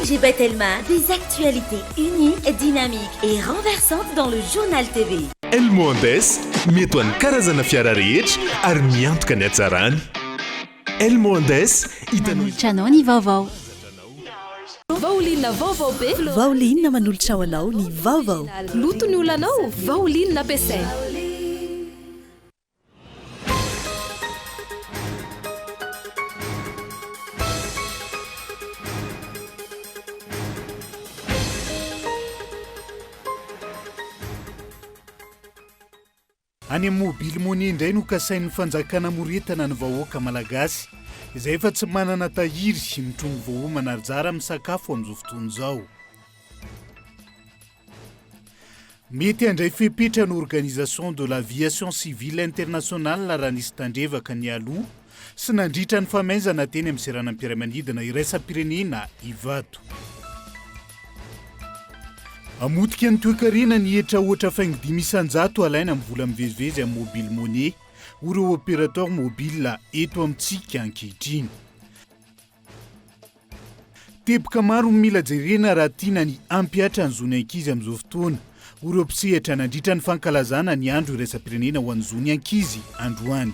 DG Batelma, des actualités uniques, dynamiques et renversantes dans le Journal TV. El Moandes, mety ho an'ny karazana fiara rehetra ary miantoka ny hatsarany. El Moandes, hitanao. Manolotra anao ny vaovao. Vaoline vaovao be. Vaoline manolotra ho anao ny vaovao. Loto ny olanao, Vaoline ampiasaina. Any amin'ny mobile money indray no kasain'ny fanjakana hamoretana ny vahoaka malagasy izay efa tsy manana tahiry mitrongy voaomana ary zara amin'ny sakafo amin'izao fotoana izao. Mety handray fepetra ny Organisation de l'aviation civile internationale raha nisy tandrevaka nialoha sy nandritra ny famaizana teny amin'ny seranam-piaramanidina iraisam-pirenena Ivato. Hamotika ny toekarena ny hetra ohatra faingo 5% alaina amin'ny vola mivezivezy amin'ny mobile money ho ireo opérateur mobile eto amintsika ankehitriny. Teboka maro no mila jerena raha tiana ny hampihatra ny zon'ny ankizy amin'izao fotoana, hoy ireo mpisehatra nandritra ny fankalazana ny Andro iraisam-pirenena ho an'ny zon'ny ankizy androany.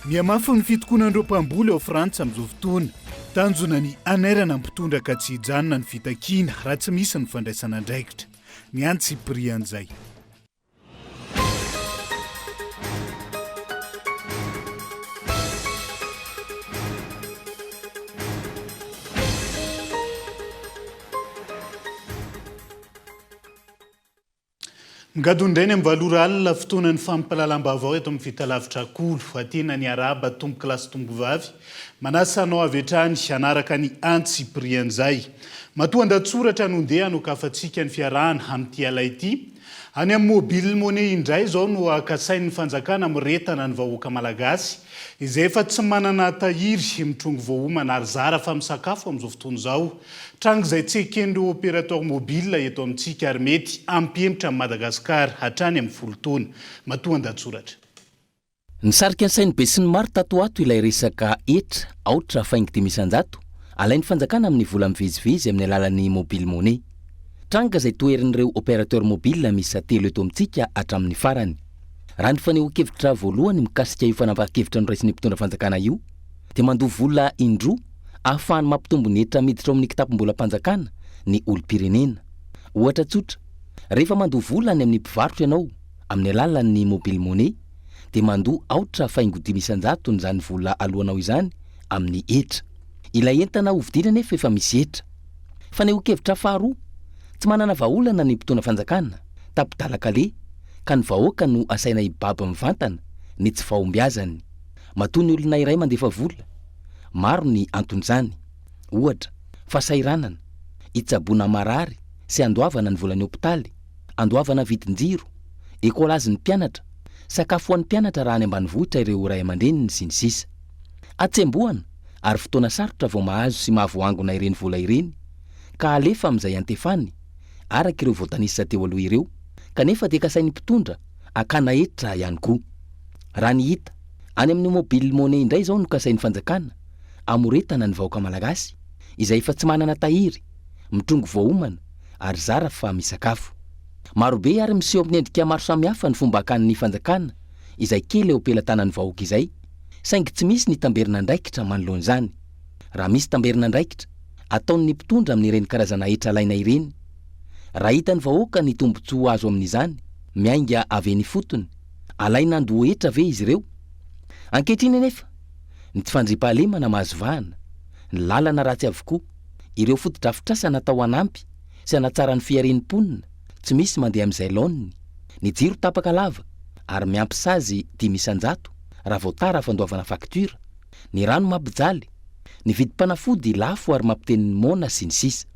Mihamafy ny fitokonan'ireo mpamboly ao Frantsa amin'izao fotoana. Tanjona ny hanairana ny mpitondra ka tsy hijanona ny fitakiana raha tsy misy ny fandraisana andraikitra. Ny antsipirian'izay. Migadona indray ny amin'ny valo ora alina, fotoanan'ny fampahalalam-baovao eto amin'ny Fitalavitra Kolo. Athena niarahaba tompokolahy sy tompovavy. Manasa anao avy hatrany hanaraka ny antsipirian'izay. Matoa an-datsoratra no ndeha hanokafantsika ny fiarahana amin'ity ala ity. Any amin'ny mobile money indray izao no kasain'ny fanjakana hamoretana ny vahoaka malagasy izay efa tsy manana tahiry mitrongy voaomana ary zara fa misakafo amin'izao fotoana izao. Tranga izay tsy eken'ireo opérateur mobile eto amintsika ary mety hampihemotra an'i Madagasikara hatrany amin'ny folo taona. Matoa an-datsoratra. Nisarika ny sain'ny besinimaro tato ho ato ilay resaka hetra, aotra faingo 5%, alain'ny fanjakana amin'ny vola mivezivezy amin'ny alalan'ny mobile money. Tranga izay toherin'ireo opérateur mobile miisa telo eto amintsika hatramin'ny farany. Raha ny fanehoan-kevitra voalohany mikasika io fanapahan-kevitra noraisin'ny mpitondra fanjakana io dia mandoa vola indroa ahafahany mampitombo ny hetra miditra ao amin'ny kitapom-bolam-panjakana ny olom-pirenena. Ohatra tsotra, rehefa mandoa vola any amin'ny mpivarotra ianao amin'ny alalan'ny mobile money dia mandoa aotra faingo 5% izany vola aloanao izany amin'ny hetra. Ilay entana hovidiana anefa efa misy hetra. Fanehoan-kevitra faharoa, tsy manana vahaolana ny mpitondra fanjakana, tapi-dalan-kaleha, ka ny vahoaka no asaina hibaby mivantana ny tsy fahombiazany. Matoa ny olona iray mandefa vola, maro ny anton'izany. Ohatra, fahasahiranana, hitsaboana marary sy handoavana ny volan'ny hopitaly, andoavana vidin-jiro, ekolazin'ny mpianatra, sakafo ho an'ny mpianatra raha any ambanivohitra ireo ray aman-dreniny sy ny sisa. Hatsembohana ary fotoana sarotra vao mahazo sy mahavoaangona ireny vola ireny ka alefa amin'izay iantefany araka ireo voatanisa teo aloha ireo kanefa dia kasain'ny mpitondra hakana hetra ihany koa. Raha ny hita, any amin'ny mobile money indray izao no kasain'ny fanjakana hamoretana ny vahoaka malagasy izay efa tsy manana tahiry, mitrongy voaomana ary zara fa misakafo. Marobe ary miseho amin'ny endrika maro samihafa ny fomba hakan'ny fanjakana izay kely eo am-pelatanan'ny vahoaka izay, saingy tsy misy ny tamberin'andraikitra manoloana izany. Raha misy tamberin'andraikitra, ataon'ny mpitondra amin'ireny karazana hetra alaina ireny. Raha hitan'ny vahoaka ny tombontsoa azo amin'izany, miainga avy eny ifotony, alaina handoa hetra ve izy ireo? Ankehitriny anefa, ny tsy fandriampahalemana mahazo vahana, ny lalana ratsy avokoa, ireo fotodrafitrasa natao hanampy sy hanatsara ny fiharian'ny mponina, tsy misy mandeha amin'izay laoniny, ny jiro tapaka lava ary miampy sazy 5% raha vao tara fandoavana facture, ny rano mampijaly, ny vidim-panafody lafo ary mampiteny ny moana sy ny sisa.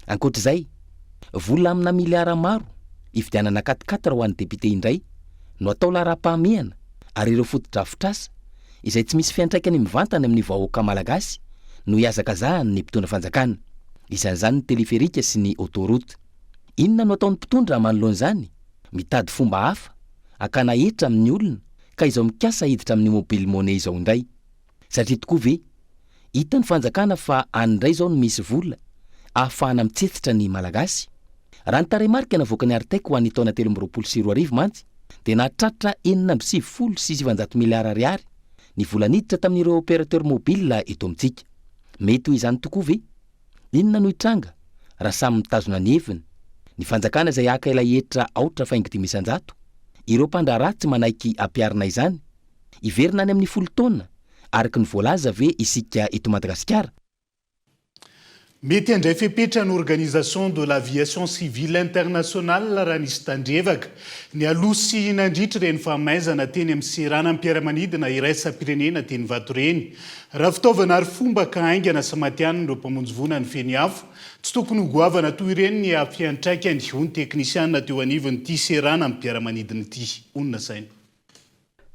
Ankoatra izay, vola amina miliara maro hividianana quatre-quatre ho an'ny député indray no atao laharam-pahamehana ary ireo fotodrafitrasa izay tsy misy fiantraikany mivantana amin'ny vahoaka malagasy no ihazakazahan'ny mpitondra fanjakana. Isan'izany ny téléphérique sy ny autoroute. Inona no ataon'ny mpitondra manoloana izany? Mitady fomba hafa hakana hetra amin'ny olona ka izao mikasa hiditra amin'ny mobile money izao indray. Satria tokoa ve? Hitan'ny fanjakana fa any indray izao no misy vola ahafahana mitsetsitra ny Malagasy. Raha ny tarehimarika navoakan'ny Artec ho an'ny taona 2023 mantsy dia nahatratra 996 miliara ariary ny vola niditra tamin'ireo opérateur mobile eto amintsika. Mety ho izany tokoa ve? Inona no hitranga raha samy mitazona ny heviny? Ny fanjakana izay haka ilay hetra aotra faingo 5%, ireo mpandraharaha tsy manaiky hampiharina izany? Hiverina any amin'ny folo taona araka ny voalaza ve isika eto Madagasikara? Mety handray fepetra ny Organisation de l'Aviation Civile Internationale raha nisy tandrevaka nialoha sy nandritra ireny fahamaizana teny amin'ny seranam-piaramanidina iraisam-pirenena teny Ivato ireny. Raha fitaovana ary fomba ka haingana sy matihanina ireo mpamonjy voina nifehy ny afo, tsy tokony ho goavana toy ireny ny fiantraikany, hoy ny teknisiana teo anivon'ity seranam-piaramanidina ity. Honina saina.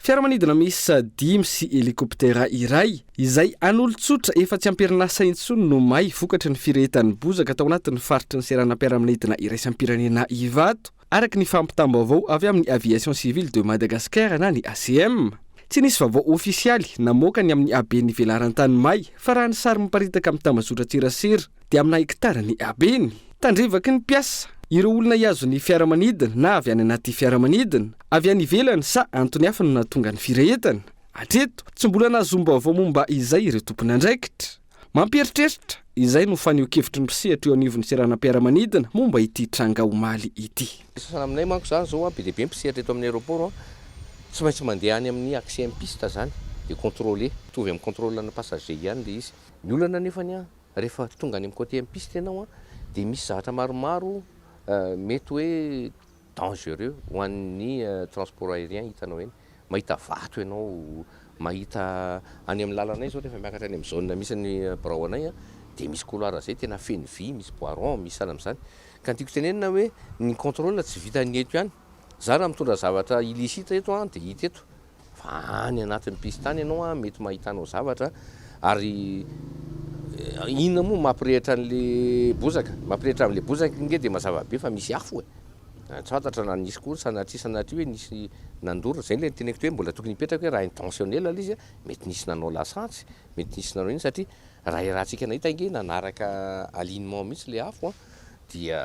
Fiaramanidina miisa dimy sy helikoptera iray, izay an'olon-tsotra efa tsy am-perinasa intsony no may vokatry ny firehetan'ny bozaka tao anatin'ny faritry ny seranam-piaramanidina iraisam-pirenena Ivato, araka ny fampitam-baovao avy amin'ny Aviation Civile de Madagascar na ny ACM. Tsy nisy vaovao ofisialy namoaka ny amin'ny haben'ny velaran-tany may fa raha ny sary miparitaka amin'ny tambazotran-tserasera dia amina hektara ny habeny. Tandrevaky ny mpiasa, ireo olona hihazo ny fiaramanidina na avy any anaty fiaramanidina, avy any ivelany sa antony hafa no nahatonga ny firehetana? Hatreto, tsy mbola nahazoam-baovao momba izay ireo tompon'andraikitra. Mampieritreritra, izay no fanehoan-kevitry ny mpisehatra eo anivon'ny seranam-piaramanidina momba ity tranga omaly ity. Ny sasany aminay manko izany izao an, be dia be ny mpisehatra eto amin'ny aéroport an, tsy maintsy mandeha any amin'ny accès amin'ny piste izany, dia contrôler, mitovy amin'ny contrôle ana passager ihany ilay izy. Ny olana anefany an, rehefa tonga any amin'ny côté amin'ny piste ianao an, dia misy zavatra maromaro mety hoe dangereux ho an'ny transport aérien hitanao eny. Mahita vato ianao, mahita any amin'ny lalanay izao rehefa miakatra any amin'ny zone misy ny birao anay an, dia misy couloir izay tena feno vy, misy bois rond, misy sahala amin'izany. Ka ny tiako tenenina hoe ny contrôle tsy vitan'ny eto ihany. Za raha mitondra zavatra illicite eto an, dia hita eto. Fa any anatin'ny piste any ianao an, mety mahitanao zavatra ary inona moa mampirehitra an'le bozaka? Mampirehitra an'le bozaka ange dia mazava be fa misy afo e! Tsy fantatra na nisy koa sanatria sanatria hoe nisy nandoro, zay le teneniko teo hoe mbola tokony hipetraka hoe raha intentionnel le izy an, mety nisy nanao lasantsy, mety nisy nanao inona satria raha iarahantsika nahita ange nanaraka alignement mihitsy le afo an, dia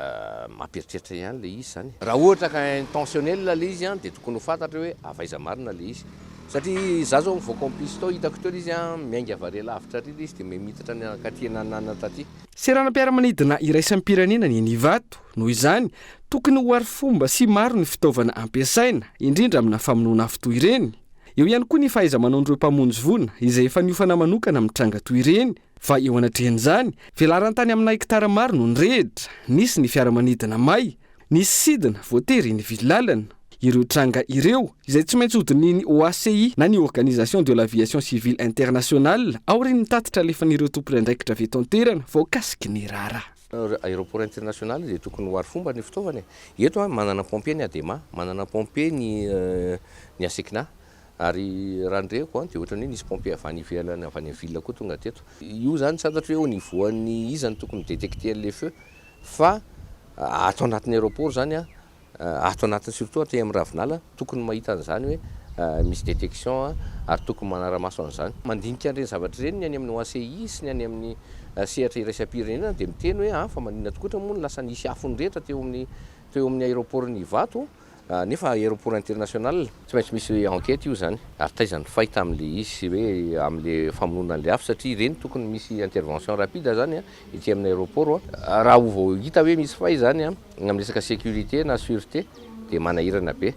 mampieritreritra ihany le izy zany. Raha ohatra ka intentionnel le izy an, dia tokony ho fantatra hoe avy aiza marina le izy. Satria za zao mivoaka en piste tao, hitako teo le izy an, miainga avy ary lavitra ary le izy dia miha-miditra ny ankaty ananana taty. Seranam-piaramanidina iraisam-pirenena ny eny Ivato. Noho izany, tokony ho arifomba sy maro ny fitaovana ampiasaina, indrindra amina famonoana afo toy ireny. Eo ihany koa ny fahaiza-manaon'ireo mpamonjy voina, izay efa niofana manokana amin'ny tranga toy ireny. Fa eo anatrehan'izany, velaran-tany amina hektara maro no nirehitra, nisy ny fiaramanidina may, nisy sidina voatery nivily lalana. Ireo tranga ireo, izay tsy maintsy hodinihin'ny OACI na ny Organisation de l'Aviation Civile Internationale aorian'ny tatitra alefan'ireo tompon'andraikitra avy eto an-toerana voakasiky ny raharaha. Aéroport international dia tokony ho arifomba ny fitaovana e. Eto an, manana pompier ny Adema, manana pompier ny ny Asecna. Ary raha ny reko an, dia ohatran'ny hoe nisy pompier avy any ivelany, avy any amin'ny ville koa tonga teto. Io izany tsy fantatro hoe au niveau an'ny iza no tokony mi-detecter an'ilay feu fa ato anatin'ny aéroport izany an, ato anatiny surtout aty amin'ny ravinala, tokony mahita an'izany hoe misy détection ary tokony manara-maso an'izany. Mandinika an'ireny zavatra ireny ny any amin'ny OACI sy ny any amin'ny sehatra iraisam-pirenena dia miteny hoe an fa maninona tokoatra moa no lasa nisy afo nirehitra teo amin'ny teo amin'ny aéroport-n'i Ivato. Nefa aéroport international, tsy maintsy misy enquête io zany, ary taiza ny faille tamin'le izy hoe amin'le famonoana an'le afo satria ireny tokony misy intervention rapide zany ety amin'ny aéroport, raha vao hita hoe misy faille zany amin'ny resaka sécurité na sûreté dia manahirana be.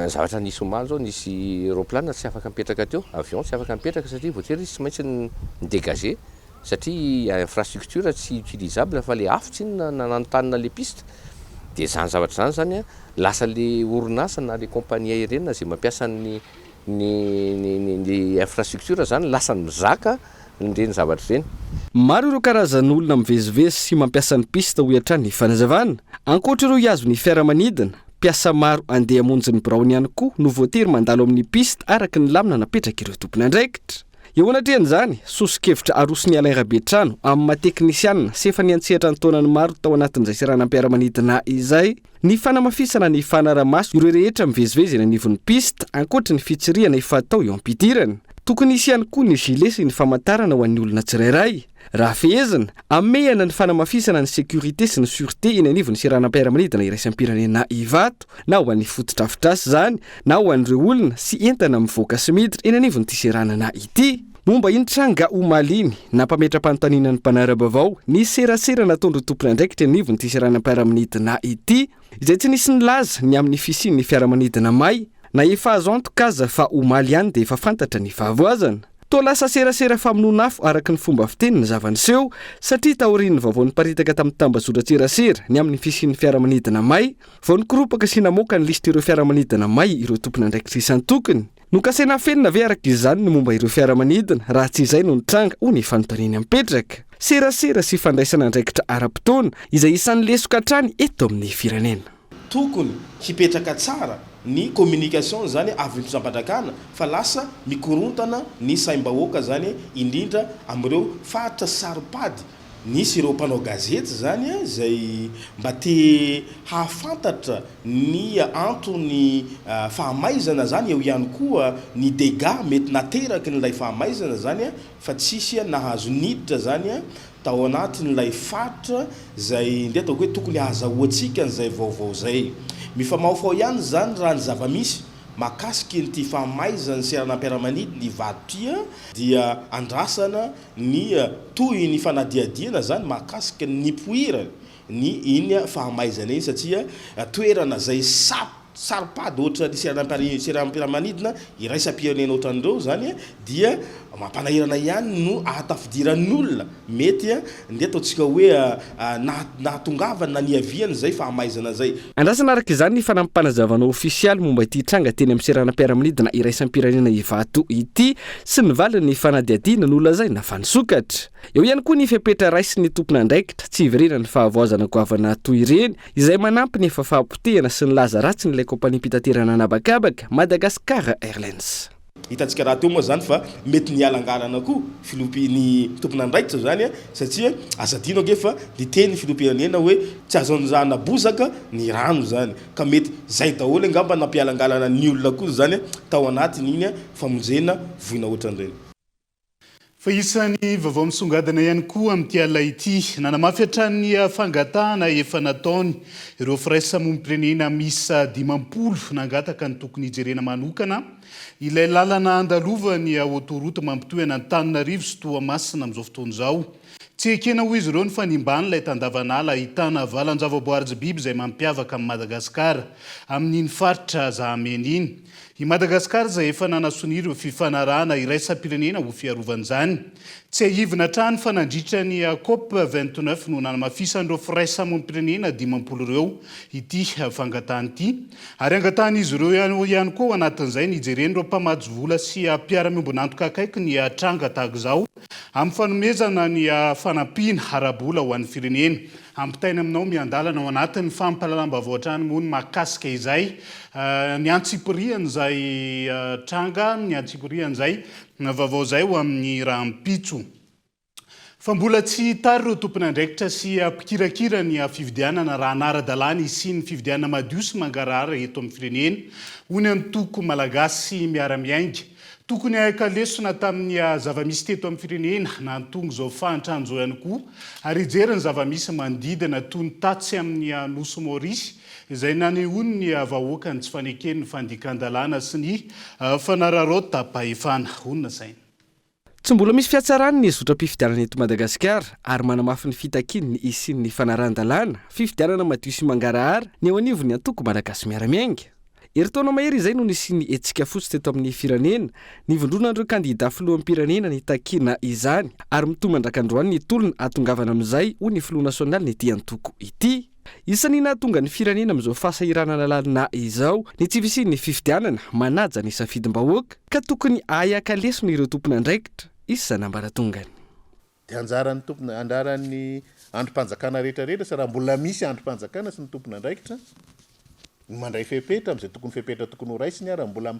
Zavatra nisy omaly zao, nisy roplanina tsy afaka nipetraka teo, avion tsy afaka nipetraka satria voatery izy tsy maintsy ni-dégager satria infrastructure tsy utilisable fa le afo tsinona nananontanona le piste de zany zavatra zany zany an lasa le orinasa na le compagnie aérienne zay mampiasa ny ny ny ny infrastructure zany lasa mizaka an'ireny zavatra ireny. Maro ireo karazan'olona mivezivezy sy mampiasa ny piste hoy hatrany ny fanazavana. Ankoatra ireo hihazo ny fiaramanidina, mpiasa maro handeha hamonjy ny biraony ihany koa no voatery mandalo amin'ny piste araka ny lamina napetrak'ireo tompon'andraikitra. Eo anatrehan'izany, soso-kevitra aroson'i Alain Rabetrano amin'ny maha teknisianina sy efa niantsehatra an-taonany maro tao anatin'izay seranam-piaramanidina izay, ny fanamafisana ny fanarahamaso ireo rehetra mivezivezy eny anivon'ny piste, ankoatry ny fitsirihana efa atao eo am-pidirana. Tokony hisy ihany koa ny gilet sy ny famantarana ho an'ny olona tsirairay. Raha fehezina, hamehana ny fanamafisana ny sécurité sy ny sûreté eny anivon'ny seranam-piaramanidina iraisam-pirenena Ivato, na ho an'ny fotodrafitrasa izany, na ho an'ireo olona sy entana mivoaka sy miditra eny anivon'ity seranana ity. Momba iny tranga omaly iny, nampametra-panontaniana ny mpanara-baovao ny serasera nataon'ireo tompon'andraikitra eny anivon'ity seranam-piaramanidina ity, izay tsy nisy nilaza ny amin'ny fisian'ny fiaramanidina may, na efa azo antoka aza fa omaly ihany dia efa fantatra ny fahavoazana. Toa lasa serasera famonoana afo araka ny fomba fiteny ny zava-niseho, satria taorian'ny vaovao niparitaka tamin'ny tambazotran-tserasera ny amin'ny fisian'ny fiaramanidina may, vao nikoropaka sy namoaka ny lisitr'ireo fiaramanidina may ireo tompon'andraikitra isan-tokony. Nokasaina hafenina ve araka izany ny momba ireo fiaramanidina raha tsy izay no nitranga, hoy ny fanontaniana mipetraka. Serasera sy fandraisana andraikitra ara-potoana, izay isan'ny lesoka hatrany eto amin'ny firenena. Tokony hipetraka tsara ny communication zany avy mitondram-panjakana fa lasa mikorontana ny saim-bahoaka zany indrindra amin'ireo faritra saro-pady nisy ireo mpanao gazety zany izay mba te hahafantatra ny antony fahamaizana zany eo ihany koa ny dégâts mety naterakin'ilay fahamaizana zany fa tsisy nahazo niditra zany tao anatin'ilay faritra izay ndeha ataoko hoe tokony hahazahoantsika an'izay vaovao izay. Mifamahofaho ihany izany raha ny zava-misy mahakasika ity fahamaizan'ny seranam-piaramanidina Ivato ity dia andrasana ny tohin'ny fanadihadiana izany mahakasika ny nipoirany ny iny fahamaizana iny satria toerana izay sarotra Saro-pady ohatran'ny seranam-piaramanidina iraisam-pirenena ohatran'ireo izany dia mampanahirana ihany no ahatafidiran'ny olona mety ndeha ataontsika hoe nahatongavany na niaviany izay fahamaizana izay. Andrasana araka izany ny fanampim-panazavana ofisialy momba ity tranga teny amin'ny seranam-piaramanidina iraisam-pirenena Ivato ity sy ny valin'ny fanadihadiana nolazaina fa nisokatra. Eo ihany koa ny fepetra raisin'ny tompon'andraikitra tsy hiverenan'ny fahavoazana goavana toy ireny izay manampy ny efa fahapotehana sy ny laza ratsin'ilay kaompaniam-pitaterana an'habakabaka, Madagascar Airlines. Hitantsika rahateo moa izany fa mety nialangalana koa filoham-pi ny tompon'andraikitra izany satria aza adino ange fa niteny ny filoham-pirenena hoe tsy azo anondrahana bozaka ny rano izany ka mety izay daholo angamba nampialangalana ny olona koa izany tao anatin'iny famonjena voina ohatran'ireny. Fa isan'ny vaovao misongadina ihany koa amin'ity alina ity, nanamafy hatrany ny fangatahana efa nataony ireo firaisamonim-pirenena miisa 50 nangataka ny tokony hijerena manokana ilay lalana andalovan'ny autoroute mampitohy an'Antananarivo sy Toamasina amin'izao fotoana izao. Tsy ekena hoy izy ireo ny fanimban'ilay tandavan'ala ahitana valan-javaboarijy biby izay mampiavaka an'i Madagasikara amin'iny faritra Zahamena iny. I Madagasikara izay efa nanasonia ireo fifanarahana iraisam-pirenena ho fiarovana izany. Tsiahivina hatrany fa nandritra ny Cop 29 no nanamafisan'ireo firaisamonim-pirenena 50 ireo ity fangatahana ity. Ary angatahan'izy ireo ihany koa ao anatin'izay ny hijeren'ireo mpamatsy vola sy mpiara-miombon'antoka akaiky ny tranga tahaka izao amin'ny fanomezana ny fanampiana ara-bola ho an'ny firenena. Ampitaina aminao miandalana ao anatin'ny fampahalalam-baovao hatrany moa ny mahakasika izay ny antsipirian'izay tranga, ny antsipirian'izay vaovao izay ho amin'ny rahampitso. Fa mbola tsy tary ireo tompon'andraikitra sy mpikirakira ny fifidianana raha hanara-dalàna hisian'ny fifidianana madio sy mangarahara eto amin'ny firenena, hoy ny antoko Malagasy Miara-Miainga. Tokony haka lesona tamin'ny zava-misy teto amin'ny firenena nahatonga izao fahantrana izao ihany koa ary hijery ny zava-misy manodidina toy ny tatsy amin'ny Nosy Maorisy izay nanehoan'ny vahoaka ny tsy fanekeny ny fandikan-dalàna sy ny fanararaotam-pahefana. Honina saina. Tsy mbola misy fihatsarany ny zotram-pifidianana eto Madagasikara ary manamafy ny fitakiany ny hisian'ny fanarahan-dalàna, fifidianana madio sy mangarahara ny eo anivon'ny antoko Malagasy Miara-Miainga. Herintaona mahery izay no nisian'ny hetsika fotsy teto amin'ny firenena, nivondronan'ireo kandidà filoham-pirenena nitakiana izany ary mitohy mandrak'androany ny tolona hahatongavana amin'izay, hoy ny filoha nasionalin'ity antoko ity. Isan'ny nahatonga ny firenena amin'izao fahasahiranana lalina izao ny tsy fisian'ny fifidianana manaja ny safidim-bahoaka ka tokony hahay haka lesona ireo tompon'andraikitra isan'ambaratongany. Dia anjaran'ny tompon', anjaran'ny andrim-panjakana rehetra rehetra sy raha mbola misy andrim-panjakana sy ny tompon'andraikitra ny mandray fepetra amin'izay tokony fepetra tokony ho raisiny ary mbola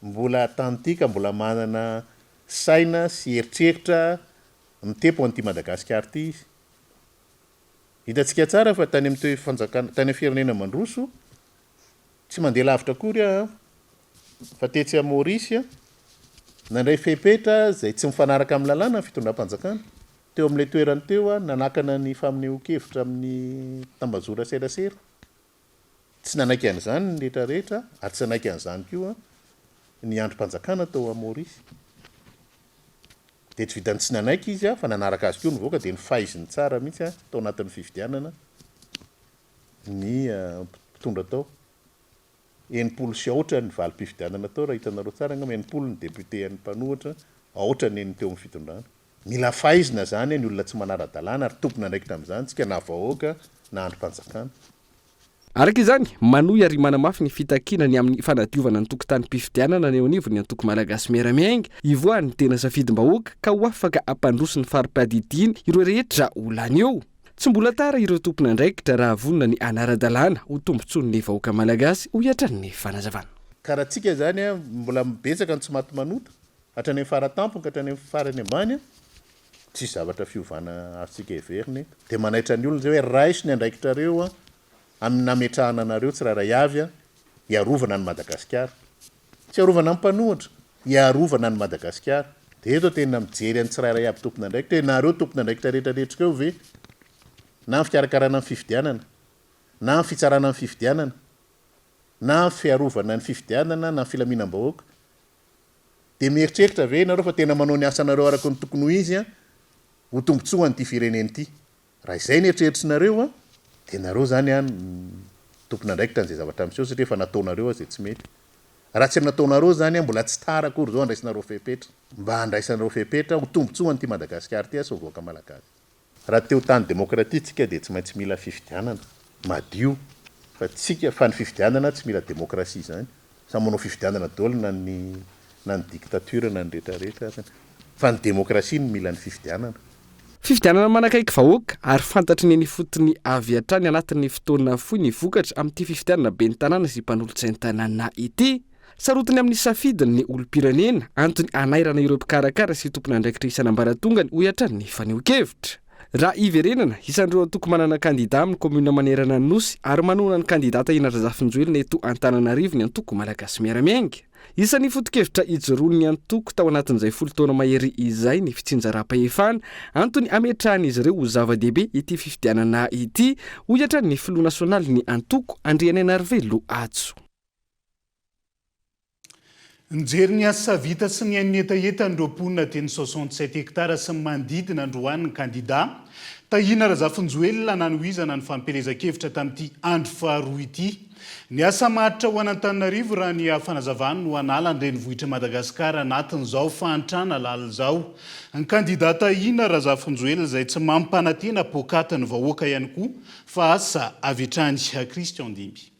mbola tantika mbola manana saina sy eritreritra mitepo an'ity Madagasikara ity izy. Hitantsika tsara fa tany amin'ny toe fanjakana tany amin'ny firenena mandroso tsy mandeha lavitra akory aho an, fa tetsy à Maurice. Nandray fepetra izay tsy mifanaraka amin'ny lalàna ny fitondram-panjakana. Teo amin'ilay toerany teo, nanakana ny fanehoan-kevitra amin'ny tambajora serasera. Tsy nanaiky an'izany ny rehetra rehetra ary tsy nanaiky an'izany koa ny andrim-panjakana tao Maorisy. Dia tsy vitan'ny tsy nanaiky izy fa nanaraka azy koa ny vahoaka dia nofaiziny tsara mihitsy tao anatin'ny fifidianana ny mpitondra tao. 60 sy aotra ny valim-pifidianana tao raha hitanareo tsara angamba, 60 ny député an'ny mpanohitra, aotra ny an'ny teo amin'ny fitondrana. Mila faizina izany ny olona tsy manara-dalàna ary tompon'andraikitra amin'izany tsika na vahoaka na andrim-panjakana. Araka izany, manohy ary manamafy ny fitakiana ny amin'ny fanadiovana ny tokotanim-pifidianana ny eo anivon'ny antoko Malagasy Miara-Miainga, hivoahan'ny tena safidim-bahoaka ka ho afaka hampandroso ny fari-piadidiany ireo rehetra ho lany eo. Tsy mbola tara ireo tompon'andraikitra raha vonona ny hanara-dalàna ho tombontsoan'ny vahoaka malagasy, hoy hatrany ny fanazavana. Ka raha tsika izany mbola betsaka ny tsy maty manota, hatrany amin'ny fara tampony ka hatrany amin'ny farany ambany, tsisy zavatra fiovana azontsika heverina eto. Dia manaitra ny olona izay hoe raiso ny andraikitrareo amin'ny nametrahana anareo tsirairay avy hiarovana an'i Madagasikara. Tsy hiarovana ny mpanohitra, hiarovana an'i Madagasikara. Dia eto tena mijery an'ny tsirairay avy tompon'andraikitra hoe nareo tompon'andraikitra rehetra rehetra ireo ve na ny fikarakarana ny fifidianana, na ny fitsarana ny fifidianana, na ny fiarovana ny fifidianana na ny filaminam-bahoaka. Dia mieritreritra ve ianareo fa tena manao ny asanareo araka ny tokony ho izy ho tombontsoa an'ity firenena ity? Raha izay ny eritreritrinareo dia nareo izany no tompon'andraikitra an'izay zavatra miseho satria efa nataonareo izay tsy mety. Raha tsy nataonareo izany mbola tsy tara akory izao handraisanareo fepetra. Mba handraisanareo fepetra ho tombontsoa an'ity Madagasikara ity sy ny vahoaka malagasy. Raha te ho tany demokratia tsika dia tsy maintsy mila fifidianana madio fa tsika fa ny fifidianana tsy mila demokrasia izany samy manao fifidianana daholo na ny na ny dictature na ny rehetra rehetra ary fa ny demokrasia no mila ny fifidianana. Fifidianana manakaiky vahoaka ary fantatry ny eny ifotony avy hatrany anatin'ny fotoana fohy ny vokatra amin'ity fifidianana ben'ny tanàna sy mpanolotsain-tanàna ity. Sarotiny amin'ny safidiny ny olom-pirenena, antony hanairana ireo mpikarakara sy tompon'andraikitra isan'ambaratongany, hoy hatrany ny fanehoan-kevitra. Raha hiverenana, isan'ireo antoko manana kandida amin'ny kaominina manerana ny Nosy ary manohana ny kandida Tahina Razafinjoelina eto Antananarivo ny antoko Malagasy Miara-Miainga. Isan'ny foto-kevitra ijoroan'ny antoko tao anatin'izay folo taona mahery izay ny fitsinjaram-pahefana, antony ametrahan'izy ireo ho zava-dehibe ity fifidianana ity, hoy hatrany ny filoha nasionalin'ny antoko, Andrianainarivelo Hajo. Nijery ny asa vita sy nihaino ny hetahetan'ireo mponina teny 67 hectares sy ny manodidina androany ny kandidà Tahina Razafinjoelina nanohizana ny fampielezan-kevitra tamin'ity andro faharoa ity. Ny asa maharitra ho an'Antananarivo raha ny fanazavany no hanala ny renivohitr'i Madagasikara anatin'izao fahantrana lalina izao. Ny kandidà Tahina Razafinjoelina izay tsy mampanantena poakaty ny vahoaka ihany koa fa asa avy hatrany. Christian Dimby.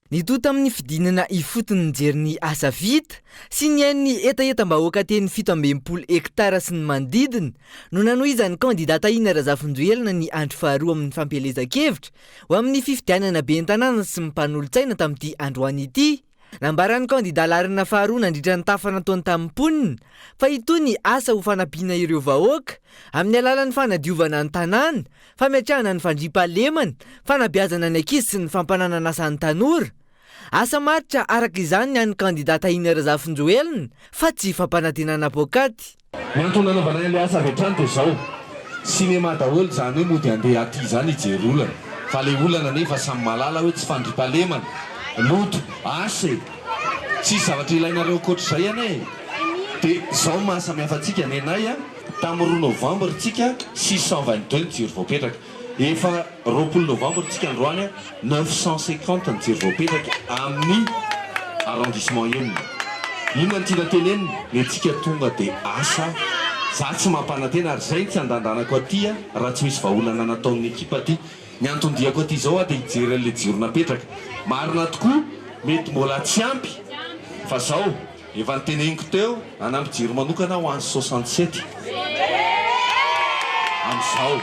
Nitohy tamin'ny fidinana ifotony nijery ny asa vita sy nihaino ny hetahetam-bahoaka teny 67 hektara sy ny manodidina no nanohizan'ny kandida Tahina Razafinjoelina ny andro faharoa amin'ny fampielezan-kevitra ho amin'ny fifidianana ben'ny tanàna sy ny mpanolotsaina tamin'ity androany ity. Nambaran'ny kandida laharana faharoa nandritra ny tafa nataony tamin'ny mponina fa hitohy ny asa ho fanampiana ireo vahoaka amin'ny alalan'ny fanadiovana ny tanàna, fametrahana ny fandriampahalemana, fanabeazana ny ankizy sy ny fampananana asa ny tanora. Asa maharitra araka izany ny an'ny kandida Tahina Razafinjoelina fa tsy fampanantenana poakaty. Ny antony nanaovanay an'ilay asa avy hatrany dia izao, cinéma daholo izany hoe mody handeha aty izany hijery olana, fa ilay olana anefa samy mahalala hoe tsy fandriampahalemana, loto, asa e! Tsisy zavatra ilainareo ankoatr'izay anie e! Dia izao ny maha samihafa antsika, nenay a! Tamin'ny roa novambra tsika 622 ny jiro voapetraka. Efa 20 novambra tsika androany 950 ny jiro voapetraka amin'ny arrondissement enina. Inona no tiana tenenina? Ny antsika tonga dia asa. Za tsy mampanantena ary zay no tsy andandanako aty raha tsy misy vahaolana nataon'ny ekipa aty. Ny anton-diako aty izao aho dia hijery an'ilay jiro napetraka. Marina tokoa mety mbola tsy ampy fa zao. Efa noteneniko teo, hanampy jiro manokana ho an'ny 67 amin'izao.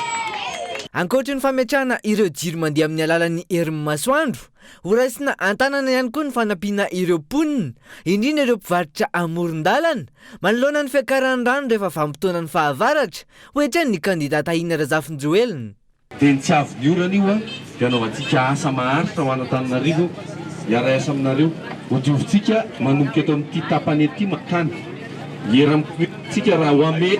Ankoatry ny fametrahana ireo jiro mandeha amin'ny alalan'ny herin'ny masoandro, horaisina an-tanana ihany koa ny fanampiana ireo mponina, indrindra ireo mpivarotra amoron-dalana, manoloana ny fiakaran'ny rano rehefa vanim-potoanan'ny fahavaratra, hoy hatrany ny kandida Tahina Razafinjoelina. Dia ny tsy avy ny orana io dia hanaovantsika asa maharitra ho an'Antananarivo, hiara-hiasa aminareo. Hodiovintsika manomboka eto amin'ity tapany ety mankany. Hiera amin'ny commune tsika raha ho ame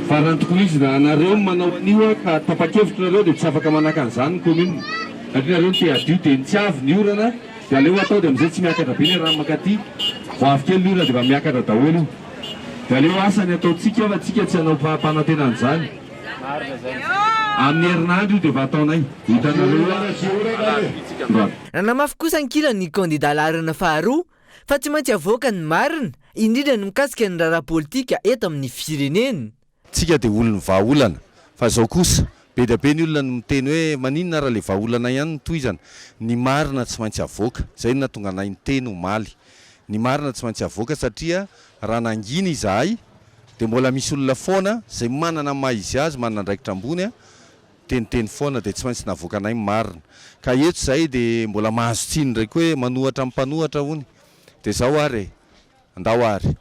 fa raha ny tokony ho izy raha nareo no manao an'io ka tapa-kevitra nareo dia tsy afaka manaka an'izany ny commune satria nareo no te hadio dia ny tsy avy ny orana dia aleo atao dia amin'izay tsy miakatra be le rano mankaty vao avy kely ny orana dia efa miakatra daholo io dia aleo asa ny ataontsika fa tsika tsy hanao fampanantena an'izany amin'ny herinandro io dia efa ataonay hitanareo eo. Nanamafy kosa ankilany ny kandida laharana faharoa fa tsy maintsy avoaka ny marina, indrindra ny mikasika ny raharaha politika eto amin'ny firenena. Tsika dia olon'ny vahaolana, fa izao kosa, be dia be ny olona no miteny hoe maninona raha ilay vahaolana ihany no tohizana? Ny marina tsy maintsy avoaka, izay no nahatonga anay niteny omaly. Ny marina tsy maintsy avoaka satria raha nangina izahay dia mbola misy olona foana izay manana ny maha izy azy, manana andraikitra ambony, Teniteny foana dia tsy maintsy navoakanay ny marina. Ka eto izahay dia mbola mahazo tsiny indray koa hoe manohatra amin'ny mpanohatra hono. Dia izao ary e! Andao ary.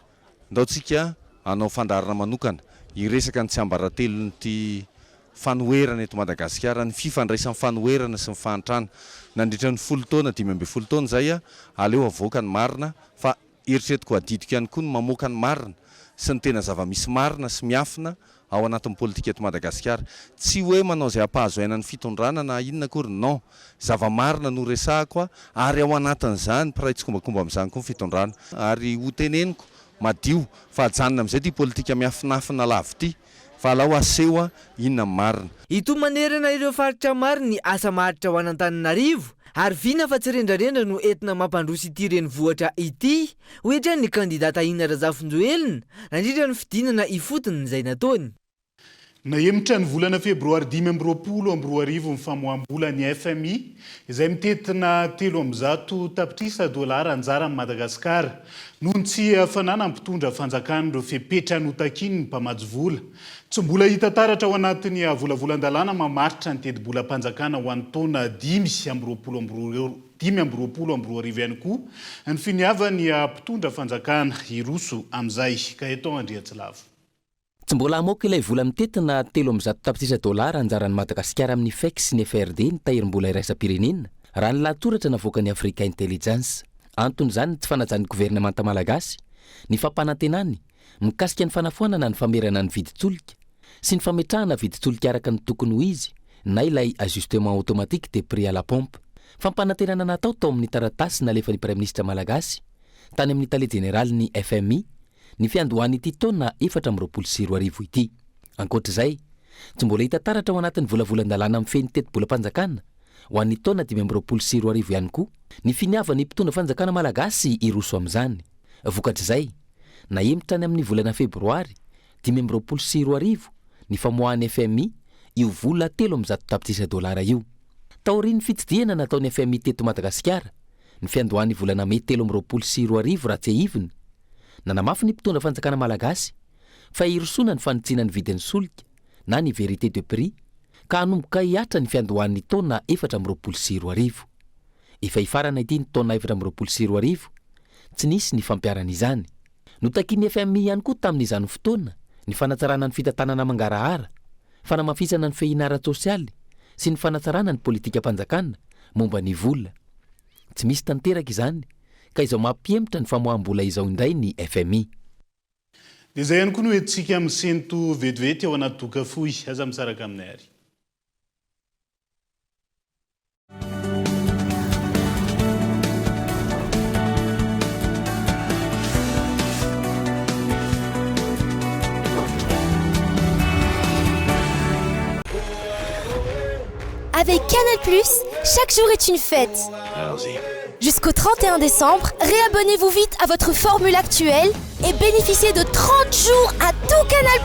Andao tsika hanao fandaharana manokana hiresaka ny tsiambaratelon'ity fanoherana eto Madagasikara, ny fifandraisan'ny fanoherana sy ny fahantrana. Nandritra ny folo taona, 15 taona izay, aleo avoaka ny marina fa Eritreretiko adidiko ihany koa ny mamoaka ny marina sy ny tena zava-misy marina sy miafina ao anatin'ny politika eto Madagasikara. Tsy hoe manao izay hampahazo aina ny fitondrana na inona akory, non. Zava-marina no resahako ary ao anatin'izany mpiray tsikombakomba amin'izany koa ny fitondrana. Ary ho teneniko madio fa ajanona amin'izay ity politika miafinafina lava ity fa alao aseho inona ny marina. Hitohy manerana ireo faritra maro ny asa maharitra ho an'Antananarivo ary vina fa tsy rendrarendra no entina mampandroso ity renivohitra ity, hoy hatrany ny kandida Tahina Razafinjoelina nandritra ny fidinana ifotony izay nataony. Nahemotra ny volana febroary 2025 ny famoaham-bola ny fmi, izay mitentina 103 tapitrisa dolara anjaran'i Madagasikara, noho ny tsy fananan'ny mpitondra fanjakana ireo fepetra notakian'ny mpamatsy vola. Tsy mbola hita taratra ao anatin'ny volavolan-dalàna mamaritra ny tetibolam-panjakana ho an'ny taona 2025 ihany koa ny finiavan'ny mpitondra fanjakana hiroso amin'izay. Gaëtan Andriatsilavo. Tsy mbola hamoaka ilay vola mitentina 300 tapitrisa dolara anjaran'i Madagasikara amin'ny FEC sy ny FRD ny tahirim-bola iraisam-pirenena, raha ny lahatsoratra navoakan'ny Africa Intelligence. Anton'izany ny tsy fanajan'ny governemanta malagasy ny fampanantenany mikasika ny fanafoanana ny famerana ny vidin-tsolika sy ny fametrahana vidin-tsolika araka ny tokony ho izy na ilay ajustement automatique des prix à la pompe. Fampanantenana natao tao amin'ny taratasy nalefan'ny Praiminisitra malagasy tany amin'ny tale jeneralin'ny FMI ny fiandohan'ity taona 2024 ity. Ankoatra izay, tsy mbola hita taratra ao anatin'ny volavolan-dalàna mifehy ny tetibolam-panjakana ho an'ny taona 2025 ihany koa ny finiavan'ny mpitondra fanjakana malagasy hiroso amin'izany. Vokatr'izay, nahemotra any amin'ny volana febroary 2025 ny famoahan'ny FMI io vola 300 tapitrisa dolara io. Taorian'ny fitsidihana nataon'ny FMI teto Madagasikara, ny fiandohan'ny volana mey 2023 raha tsiahivina, Nanamafy ny mpitondra fanjakana malagasy fa hirosoana ny fanitsiana ny vidin'ny solika na ny vérité de prix ka hanomboka hihatra ny fiandohan'ny taona 2024. Efa hifarana ity ny taona 2024, tsy nisy ny fampiharana izany. Notakian'ny FMI ihany koa tamin'izany fotoana ny fanatsarana ny fitantanana mangarahara, fanamafisana ny fehina ara-tsosialy sy ny fanatsarana ny politikam-panjakana momba ny vola. Tsy misy tanteraka izany ka izao mampihemotra ny famoaham-bola izao indray ny FMI. Dia izay ihany koa no entintsika misento vetivety ao anaty doka fohy. Aza misaraka aminay ary. Avec Canal+, chaque jour est une fête. Allons-y. Jusqu'au 31 décembre, réabonnez-vous vite à votre formule actuelle et bénéficiez de 30 jours à tout Canal+.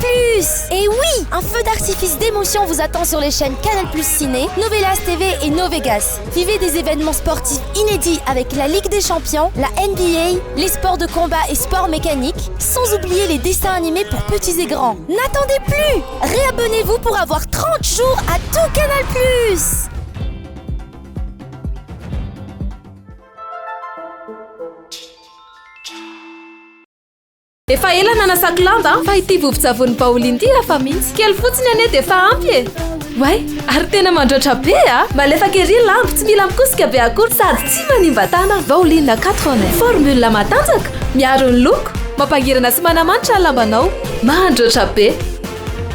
Et oui, un feu d'artifice d'émotion vous attend sur les chaînes Canal+ Ciné, Novelas TV et Novegas. Vivez des événements sportifs inédits avec la Ligue des Champions, la NBA, les sports de combat et sports mécaniques, sans oublier les dessins animés pour petits et grands. N'attendez plus Réabonnez-vous pour avoir 30 jours à tout Canal+. Efa ela nanasako lamba fa ity vovon-tsavony baolina ity hafa mihitsy. Kely fotsiny anie dia efa ampy e! Oay, ary tena mandroatra be a! Malefaka ery ny lamba, tsy mila mikosika be akory sady tsy manimba tanana. Baolina 4 en 1, formule matanjaka, miaro ny loko. Mampangirana sy manamanitra ny lambanao. Mandroatra be.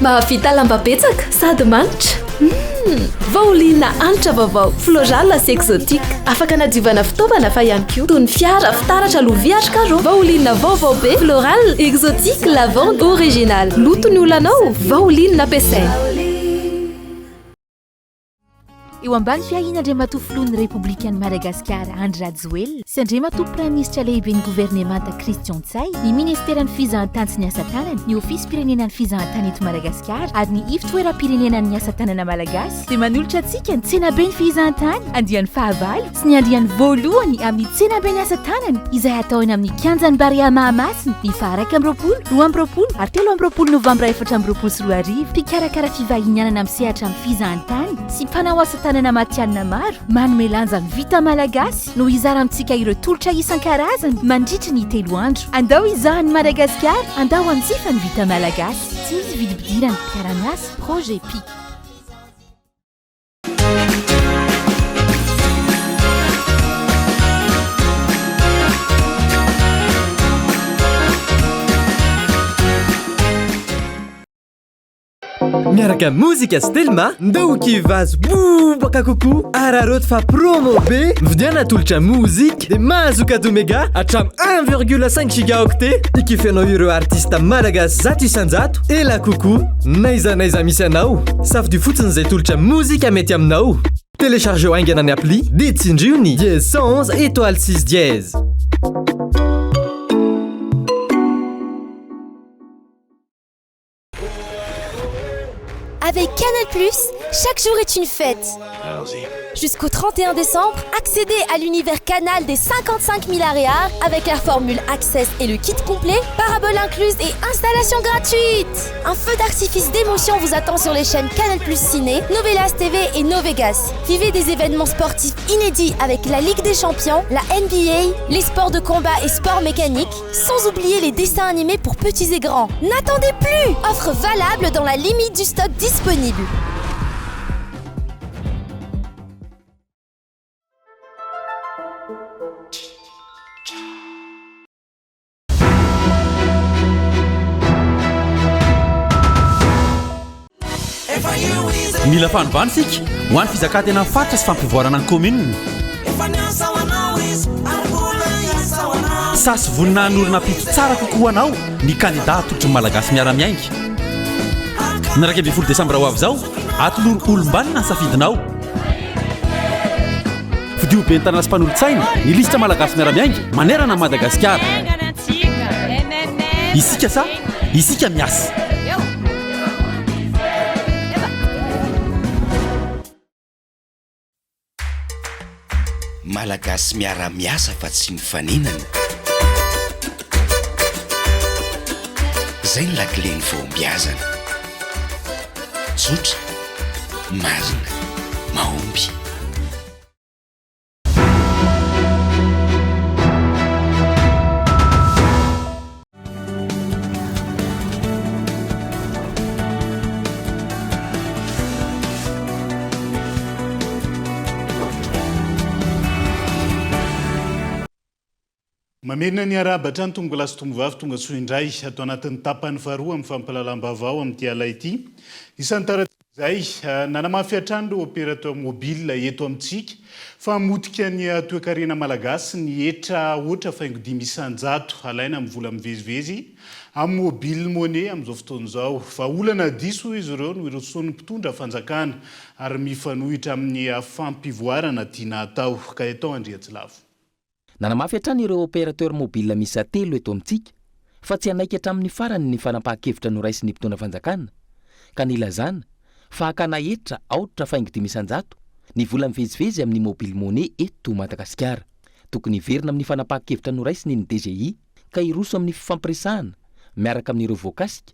Mahavita lamba betsaka sady manitra. Humm! Vaoline hanitra vaovao, floral sy exotique. Afaka anadiovana fitaovana fa ihany koa toy ny fiara, fitaratra, lovia ary carreaux. Vaoline vaovao be, floral, exotique, lavande, original. Loto ny olanao, Vaoline ampiasaina. Eo ambany fiahian'Andriamatoa Filohan'ny Repoblikan'i Madagasikara Andry Rajoelina sy Andriamatoa Praiminisitra Lehiben'ny Governemanta Christian Ntsay, ny Ministeran'ny Fizahantany sy ny Asa Tanana, ny Ofisim-pirenenan'ny Fizahantany eto Madagasikara ary ny Ivotoeram-pirenenan'ny Asa Tanana Malagasy dia manolotra antsika ny Tsenaben'ny Fizahantany andiany fahavalo sy ny andiany voalohany amin'ny Tsenaben'ny Asa Tanana izay hatao eny amin'ny Kianjan'ny Barea Mahamasina ny faha 21, 22 ary 23 novambra 2024. Mpikarakara fivahinianana misehatra amin'ny fizahantany sy mpanao asa tanana matihanina maro manome lanja ny vita malagasy no hizara amintsika ireo tolotra isan-karazany mandritry ny telo andro. Andao hizaha an'i Madagasikara, andao hanjifa ny vita malagasy. Tsy misy vidim-pidirana, mpiara-miasa, Projet Pic. Miaraka mozika sy Telma, ndao kivazo bobaka kokoa, araraoty fa promo be, mividiana tolotra mozika dia mahazo cadeau mega hatramin'ny 1,5 gigaoctet, hikifenao ireo artista malagasy 100%, ela kokoa, n'aiza n'aiza misy anao, safidio fotsiny izay tolotra mozika mety aminao. Téléchargeo haingana ny appli dia tsindrio ny dièse 111 étoile 6 dièse. Avec Canal+, chaque jour est une fête. Jusqu'au 31 décembre, accédez à l'univers Canal des 55 000 aréas avec la formule Access et le kit complet, parabole incluse et installation gratuite. Un feu d'artifice d'émotion vous attend sur les chaînes Canal Plus Ciné, Novelas TV et Novegas. Vivez des événements sportifs inédits avec la Ligue des Champions, la NBA, les sports de combat et sports mécaniques, sans oublier les dessins animés pour petits et grands. N'attendez plus Offre valable dans la limite du stock disponible. Mila fanovana isika ho an'ny fizakan-tenan'ny faritra sy fampivoarana ny kaominina. Sahy sy vonona hanorina ampitso tsara kokoa ho anao ny kandidà atolotry ny Malagasy miara-miainga. Ny 11 desambra ho avy izao, atolory olom-banona ny safidinao. Fidio ben'ny tanàna sy mpanolotsaina ny lisitra Malagasy miara-miainga manerana an'i Madagasikara. Isika sa isika miasa. Malagasy miara-miasa fa tsy mifaninana. Zay ny lakilen'ny fahombiazana. Tsotra, marina, mahomby. Mamerina ny arahaba hatrany tompokolahy sy tompovavy tonga soa indray ato anatin'ny tapany faharoa amin'ny fampahalalam-baovao amin'ity alina ity. Isan'ny taratasy izay nanamafy hatrany ireo opérateur mobile eto amintsika fa hamotika ny toekarena malagasy ny hetra aotra faingo 5% alaina amin'ny vola mivezivezy amin'ny mobile money amin'izao fotoana izao. Vahaolana diso hoy izy ireo no irosoan'ny mpitondra fanjakana ary mifanohitra amin'ny fampivoarana tiana hatao. Gaëtan Andriatsilavo. Nanamafy hatrany ireo opérateur mobile miisa telo eto amintsika fa tsy hanaiky hatramin'ny farany ny fanapahan-kevitra noraisin'ny mpitondra fanjakana ka nilazana fa hakana hetra aotra faingo 5% ny vola mivezivezy amin'ny mobile money eto Madagasikara. Tokony hiverina amin'ny fanapahan-kevitra noraisiny ny DGI ka hiroso amin'ny fifampiresahana miaraka amin'ireo voakasika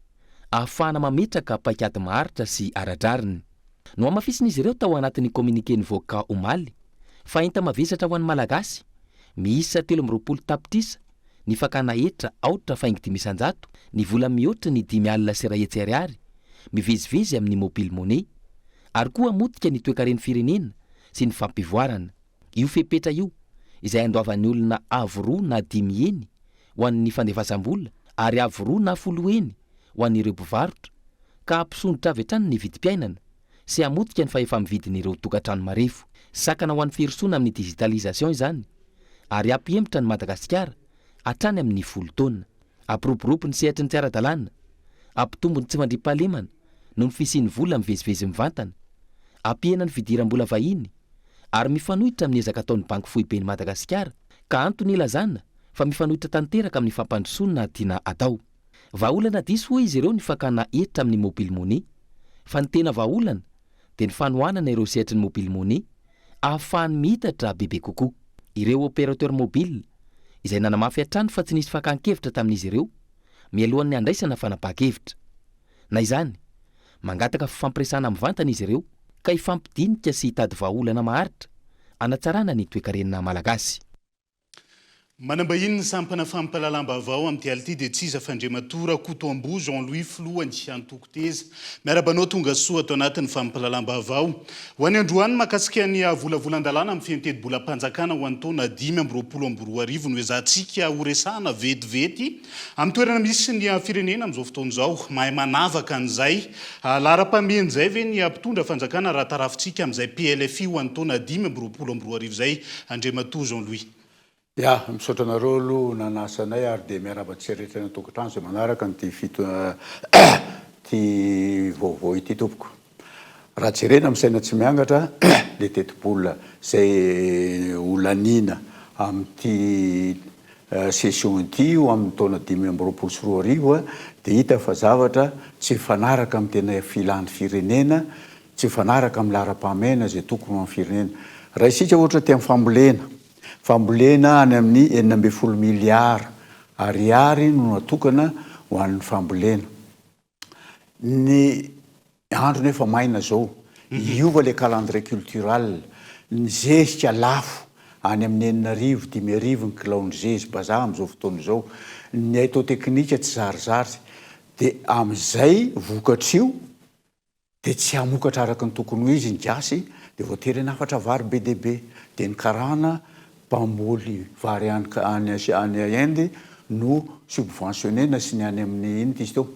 ahafahana mametraka paikady maharitra sy ara-drariny. Nohamafisin'izy ireo tao anatin'ny communiqué nivoaka omaly fa enta-mavesatra ho an'ny Malagasy miisa 23 tapitrisa ny fakana hetra aotra faingo 5% ny vola mihoatra ny 150 ariary mivezivezy amin'ny mobile money ary koa hamotika ny toekaren'ny firenena sy ny fampivoarana. Io fepetra io, izay andoavan'ny olona avo roa na dimy heny ho an'ny fandefasam-bola. ary avo roa na folo heny ho an'ireo mpivarotra, ka hampisondrotra avy hatrany ny vidim-piainana sy hamotika ny fahefa-mividin'ireo tokantrano marefo. Sakana ho an'ny firosoana amin'ny digitalisation izany ary hampihemotra an'i Madagasikara hatrany amin'ny folo taona. Hampiroborobo ny sehatry ny tsy ara-dalàna, hampitombo ny tsy fandriampahalemana noho ny fisian'ny vola mivezivezy mivantana, hampihena ny fidiram-bola vahiny ary mifanohitra amin'ny ezaka ataon'ny Banky Foiben'i Madagasikara ka antony ilazana fa mifanohitra tanteraka amin'ny fampandrosoana tiana atao. Vahaolana diso hoy izy ireo ny fakana hetra amin'ny mobile money fa ny tena vahaolana dia ny fanohanana ireo sehatry ny mobile money ahafahany miitatra bebe kokoa. Ireo opérateur mobile izay nanamafy hatrany fa tsy nisy fakan-kevitra tamin'izy ireo mialohan'ny handraisana fanapahan-kevitra. Na izany, mangataka fifampiresahana mivantana izy ireo ka hifampidinika sy hitady vahaolana maharitra hanatsarana ny toekarena malagasy. Manambahiny ny sampana fampahalalam-baovao amin'ity alina ity dia tsy iza fa Andriamatoa Rakotoamboa Jean Louis filohan'ny antoko Teza. Miarahaba anao tonga soa ato anatin'ny fampahalalam-baovao. Ho an'ny androany mahakasika ny volavolan-dalàna mifehy ny tetibolam-panjakana ho an'ny taona 2025 no ezahantsika horesahana vetivety amin'ny toerana misy ny firenena amin'izao fotoana izao. Mahay manavaka an'izay laharam-pahamehana izay ve ny mpitondra fanjakana raha tarafintsika amin'izay PLFI ho an'ny taona 2025 izay Andriamatoa Jean Louis? Ya, misaotra anareo aloha nanasa anay ary dia miarahaba antsika rehetra any an-tokantrano izay manaraka an'ity fito ity vaovao ity tompoko. Raha jerena amin'ny saina tsy miangatra ilay tetibola izay ho laniana amin'ity session ity ho amin'ny taona 2025 dia hita fa zavatra tsy mifanaraka amin'ny tena filan'ny firenena, tsy mifanaraka amin'ny laharam-pahamehana izay tokony ho an'ny firenena. Raha isika ohatra aty amin'ny fambolena, fambolena any amin'ny 16 miliara ariary no natokana ho an'ny fambolena. Ny andro nefa maina zao, hiova le calendrier cultural, ny zezika lafo, any amin'ny 6000, 5000 ny kilaon'ny zezi-bazaha amin'izao fotoana izao, ny haitao teknika tsy zarizary, dia amin'izay vokatr'io dia tsy hamokatra araka ny tokony ho izy ny gasy, dia voatery hanafatra vary be dia be, dia ny karana mpamboly vary any any Inde no subventionner-na sy ny any amin'ny inona izy teo?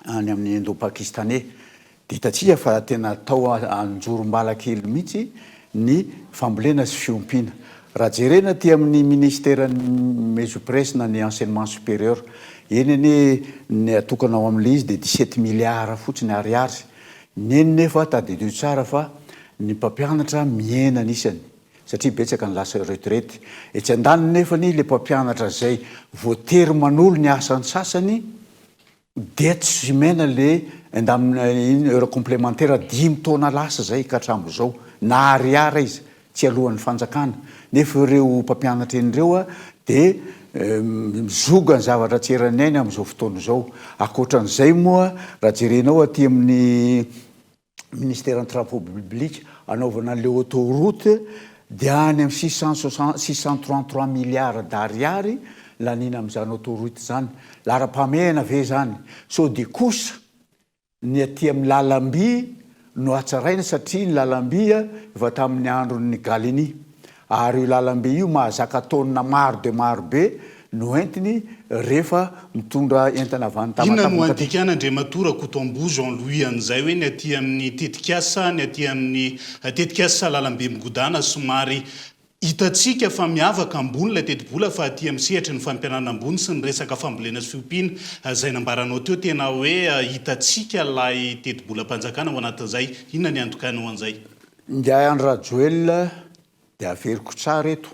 any amin'ny Indo-Pakistanais. Dia hitantsika fa tena atao anjorom-bala kely mihitsy ny fambolena sy fiompiana. Raha jerena aty amin'ny minisiteran'ny Mesupres na ny enseignement supérieur, eny anie ny atokana ao amin'ilay izy dia dix-sept milliards fotsiny ariary. Ny eny nefa tadidio tsara fa ny mpampianatra mihena ny isany satria betsaka ny lasa retraite. Etsy andaniny nefany ilay mpampianatra izay voatery manolo ny asany sasany Dia tsy omena le indemn iny heure complémentaire dimy taona lasa zay ka hatramizao na ariary aiza tsy alohan'ny fanjakana nefa ireo mpampianatra eny ireo dia mizoga ny zavatra tsy eran'ny ainy amin'izao fotoana izao ankoatran'izay moa raha jerenao aty amin'ny ministeran'ny travaux publics anaovana an'ilay autoroute dia any amin'ny 660 633 milliards d'ariary laniana amin'izany autoroute izany. Laharam-pahamehana ve izany? Sao dia kosa ny aty amin'ny lalam-by no hatsaraina satria ny lalam-by efa tamin'ny andron'ny Gallieni Ary io lalambe io mahazaka taonina maro dia maro be no entiny rehefa mitondra entana avy any Inona Tamatave no mankaty. handikana Andriamatoa Rakotoamboa Jean Louis an'izay hoe ny aty amin'ny tetikasa ny aty amin'ny tetikasa lalambe migodàna somary hitantsika fa miavaka ambony ilay tetibola fa aty amin'ny sehatry ny fampianarana ambony sy ny resaka fambolena sy fiompiana izay nambaranao teo tena hoe hitantsika ilay tetibolam-panjakana ao anatin'izay. Inona ny antokanao an'izay? Ingahy Andry Rajoelina dia averiko tsara eto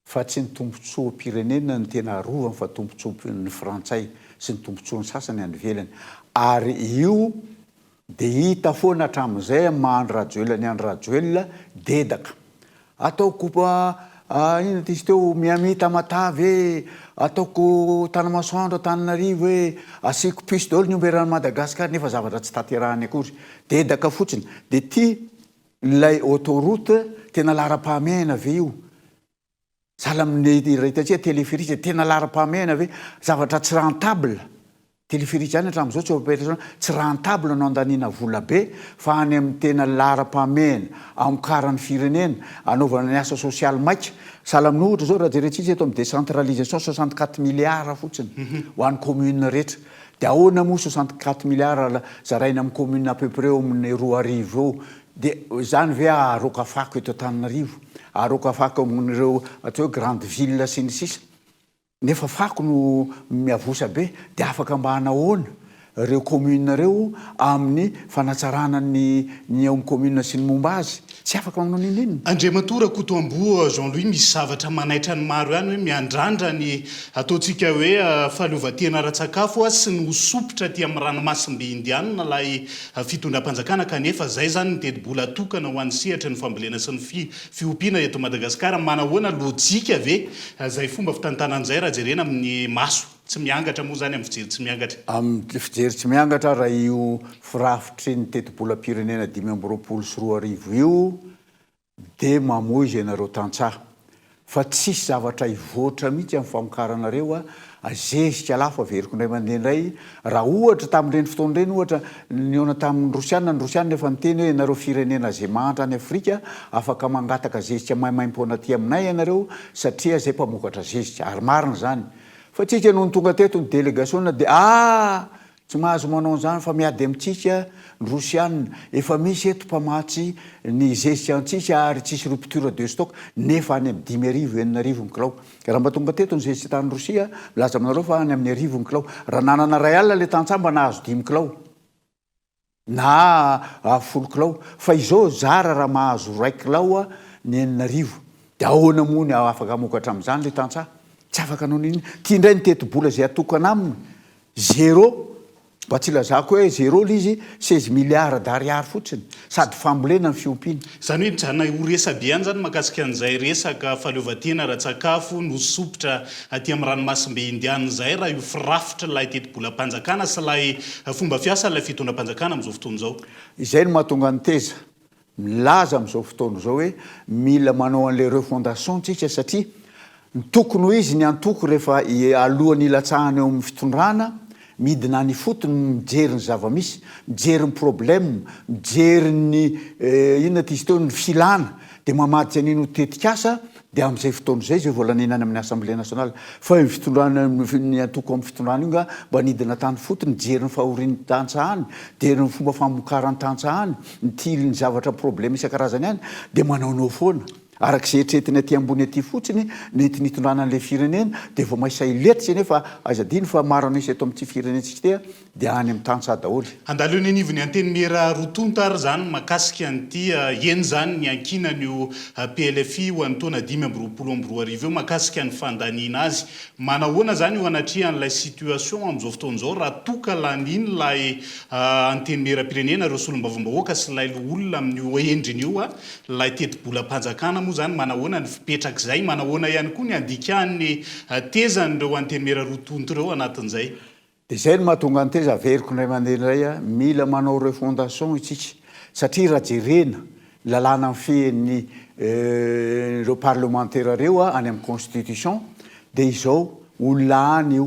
fa tsy ny tombotsoam-pirenena no tena arovany fa tombotsoan'ny frantsay sy ny tombotsoan'ny sasany any ivelany ary io dia hita foana hatramin'izay amin'ny maha Andry Rajoelina an'i Andry Rajoelina dedaka ataoko inona ty izy teo Miami Tamatave e ataoko Tanamasoandro Antananarivo e asiako puce daholo ny omby eran'i Madagascar nefa zavatra tsy tanterahany akory Dedaka fotsiny. Dia ity ilay autoroute tena laharam-pahamehana ve io? Sahala amin'ny iray hitantsika téléphérique, tena laharam-pahamehana ve? Zavatra tsy rentable. Téléphérique ihany hatramin'izao tsy opération, tsy rentable no andaniana vola be fa any amin'ny tena laharam-pahamehana, amokaran'ny firenena, anaovana ny asa sosialy maika. Sahala amin'ny ohatra izao raha jerentsika eto amin'ny décentralisation 64 milliards fotsiny ho an'ny commune rehetra. Dia ahoana moa 64 milliards zaraina amin'ny commune à peu près eo amin'ny 2000 eo. Dia izany ve aharoaka fako eto Antananarivo? Aharoaka fako amin'ireo atao hoe grande ville sy ny sisa? Nefa fako no miavosa be dia afaka mba hanahoana ireo commune ireo amin'ny fanatsarana ny ny eo amin'ny commune sy ny momba azy? Tsy afaka manao n'inon'inona. Andriamatoa Rakotoamboa Jean Louis, misy zavatra manaitra ny maro ihany hoe miandrandra ny ataontsika hoe fahaleovantena ara-tsakafo sy ny ho sompitra aty amin'ny ranomasimbe Indianina ilay fitondram-panjakana kanefa izay izany ny tetibola atokana ho an'ny sehatry ny fambolena sy ny Fiompiana eto Madagasikara, manahoana lojika ve izay fomba fitantanana izay raha jerena amin'ny maso tsy miangatra moa izany amin'ny fijery tsy miangatra? Amin'ny fijery tsy miangatra raha io firafitry ny tetibolam-pirenena 2025 io dia mamoiza ianareo tantsaha fa tsisy zavatra hivoatra mihitsy amin'ny famokaranareo a Zezika lafo averiko indray mandeha indray, raha ohatra tamin'ireny fotoana ireny ohatra nihaona tamin'ny Rosiana, ny Rosiana efa niteny hoe ianareo firenena izay mahantra any Afrika afaka mangataka zezika maimaimpoana aty aminay ianareo satria izay mpamokatra zezika, ary marina izany. Fa tsika nony tonga teto ny delegasiona dia ah! Tsy mahazo manao an'izany fa miady amintsika ny Rosiana, efa misy eto mpamatsy ny zezika antsika ary tsisy rupture de stock nefa any amin'ny 5000, 6000 ny kilao. Raha mba tonga teto ny zezika tany Rosia, milaza aminareo fa any amin'ny arivo ny kilao. Raha nanana 1000 ilay tantsaha mba nahazo dimy kilao na folo kilao fa izao zara raha mahazo iray kilao ny 6000. Dia ahoana moa ny afaka hamokatra amin'izany ilay tantsaha? Tsy afaka hanao n'inona. Ity indray ny tetibola izay atokana aminy. Zéro, mba tsy ilazako hoe zéro ilay izy, 16 milliards d'ariary fotsiny, sady fambolena ny fiompiana. Izany hoe mijanona ho resabe ihany izany mahakasika an'izay resaka fahaleovantena ara-tsakafo nosompitra aty amin'ny ranomasimbe Indiana izay raha io firafitr'ilay tetibolam-panjakana sy ilay fomba fiasan'ilay fitondram-panjakana amin'izao fotoana izao. Izay no mahatonga ny teza Milaza amin'izao fotoana izao hoe mila manao an'ilay refondation tsika satria ny tokony ho izy ny antoko rehefa alohan'ny hilatsahana eo amin'ny fitondrana midina any ifotony mijery ny zava-misy, mijery ny problème, mijery ny inona ty izy teo ny filana dia mamadika an'iny ho tetikasa Dia amin'izay fotoana izay izay vao laniana any amin'ny Assemblée nationale. Fa io fitondrana, ny antoko amin'ny fitondrana io nga mba nidina tany fotony nijery ny fahorian'ny tantsaha any, nijery ny fomba famokaran'ny tantsaha any, nitily ny zavatra problème isan-karazany any, dia manaonao foana. Araka izay eritreretiny aty ambony aty fotsiny no entiny hitondrana an'ilay firenena, dia vao may sahy letsy nefa aiza adino fa maro an'isa eto amin'ity firenentsika ity Dia any amin'ny tantsaha daholo. Handalo eny anivon'ny Antenimiera roa tonta ary izany mahakasika an'ity eny izany ny ankinan'io PLFI ho an'ny taona 2025 io mahakasika ny fandaniana azy. Manahoana izany eo anatrehan'ilay situation amin'izao fotoana izao raha toa ka laniana ilay Antenimierampirenena, ireo solombavambahoaka sy ilay loholona amin'io endriny io ilay tetibolam-panjakana moa izany manahoana ny fipetrak'izay? Manahoana ihany koa ny handikan'ny tezan'ireo Antenimiera roa tonta ireo anatin'izay? Dia izay no mahatonga ny teza averiko indray mandeha indray a, mila manao refondation isika satria raha jerena ny lalàna mifehy ny ireo parlemantera ireo any amin'ny constitution dia izao olona any io,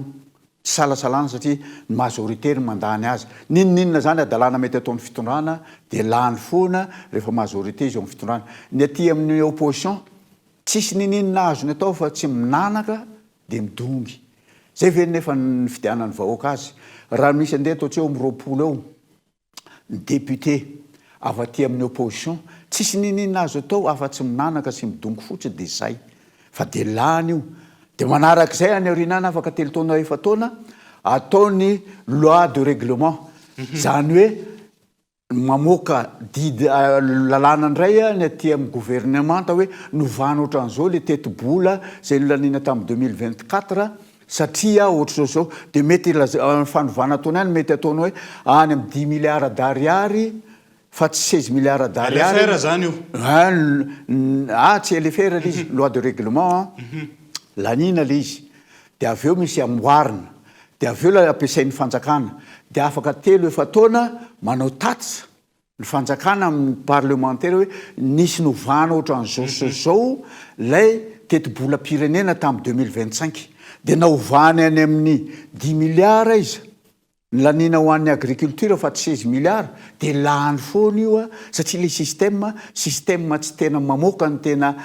tsy isalasalana satria ny majorité no mandany azy, n'inon'inona izany hadalana mety ataon'ny fitondrana dia lany foana rehefa majorité izy eo amin'ny fitondrana, ny aty amin'ny opposition tsisy n'inon'inona azony atao fa tsy minanaka dia midongy. Zay ve nefa ny nifidianan'ny vahoaka azy? Raha misy andeha ataontsika eo amin'ny 20 eo ny député avy aty amin'ny opposition, tsisy niniana azo atao afa-tsy minanaka sy midongy fotsiny dia zay. Fa dia lany io. Dia manarak'izay any aoriana any afaka telo taona efa-taona, atao ny loi de règlement. Zany hoe Mamoaka didy lalàna indray ny aty amin'ny governemanta hoe novana ohatran'izao ilay tetibola izay nolaniana tamin'ny 2024 satria ohatr'izao izao. Dia mety ny fanovana ataony any mety ataony hoe any amin'ny dix milliards d'ariary fa tsy seize milliards d'ariary. LFR izany io? Ah tsy LFR ilay izy, loi de règlement an, laniana ilay izy. Dia avy eo misy amboarina. Dia avy eo ilay ampiasain'ny fanjakana. Dia afaka telo efa-taona manao tatitra ny fanjakana amin'ny parlemantera hoe nisy novana ohatran'izao sy izao ilay tetibolam-pirenena tamin'ny 2025. Dia na ovany any amin'ny dix milliards iza. Ny laniana ho an'ny agriculture fa tsy 16 milliards dia lany foana io a, satria ilay système, système tsy tena mamoaka ny tena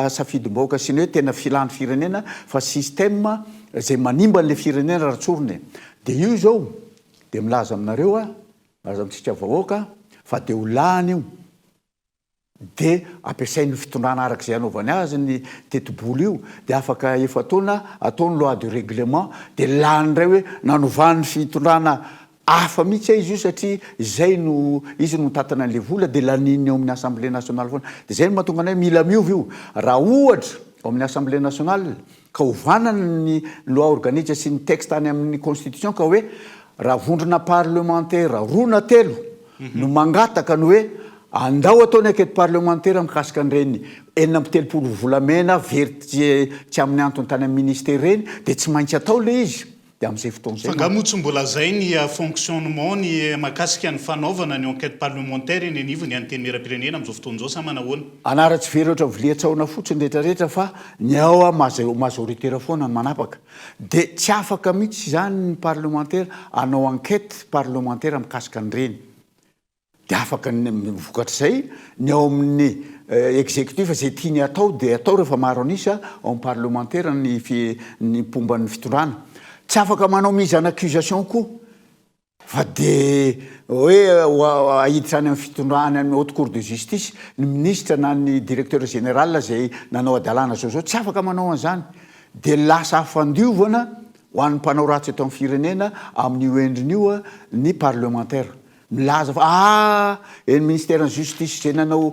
safidim-bahoaka sy ny hoe tena filan'ny firenena fa système izay manimba an'ilay firenena raha tsorina e. Dia io izao dia milaza aminareo aho, milaza amintsika vahoaka fa dia ho lany io. dia ampiasain'ny fitondrana araka izay anaovany azy ny tetibola io, dia afaka efa-taona atao ny loi de règlement, dia lany indray hoe nanovan'ny fitondrana hafa mihitsy izy io satria izay no izy no mitantana an'ilay vola dia laniany ao amin'ny assemblée nationale foana. Dia izay no mahatonga anay hoe mila miova io. Raha ohatra ao amin'ny assemblée nationale ka ovana ny loi organique sy ny texte any amin'ny constitution ka hoe raha vondrona parlemantera roa na telo no mangataka ny hoe andao atao ny enquête parlementaire mikasika an'ireny 36 volamena very tsy amin'ny antony tany amin'ny ministera ireny dia tsy maintsy atao ilay izy dia amin'izay fotoana izay Fa angaha moa tsy mbola zay ny fonctionnement ny mahakasika ny fanaovana ny enquête parlementaire eny anivon'ny Antenimierampirenena amin'izao fotoana izao sa manahoana? Anara tsy very ohatran'ny vilia tsaona fotsiny retraretra fa ny ao majoritaire foana no manapaka dia tsy afaka mihitsy izany ny parlemantera hanao enquête parlemantera mikasika an'ireny dia afaka ny vokatr'izay ny ao amin'ny executif izay tiany atao dia atao rehefa maro an'isa ao amin'ny parlemantera ny ny mpomba ny fitondrana tsy afaka manao mise en accusation koa Fa dia hoe ahiditra any amin'ny fitondrana, any amin'ny haute cour de justice ny minisitra na ny directeur général izay nanao hadalana zao zao, tsy afaka manao an'izany. Dia lasa fandiovana ho an'ny mpanao ratsy eto amin'ny firenena amin'io endriny io ny parlemantera. Milaza fa ah! Eny ministeran'ny justice izay nanao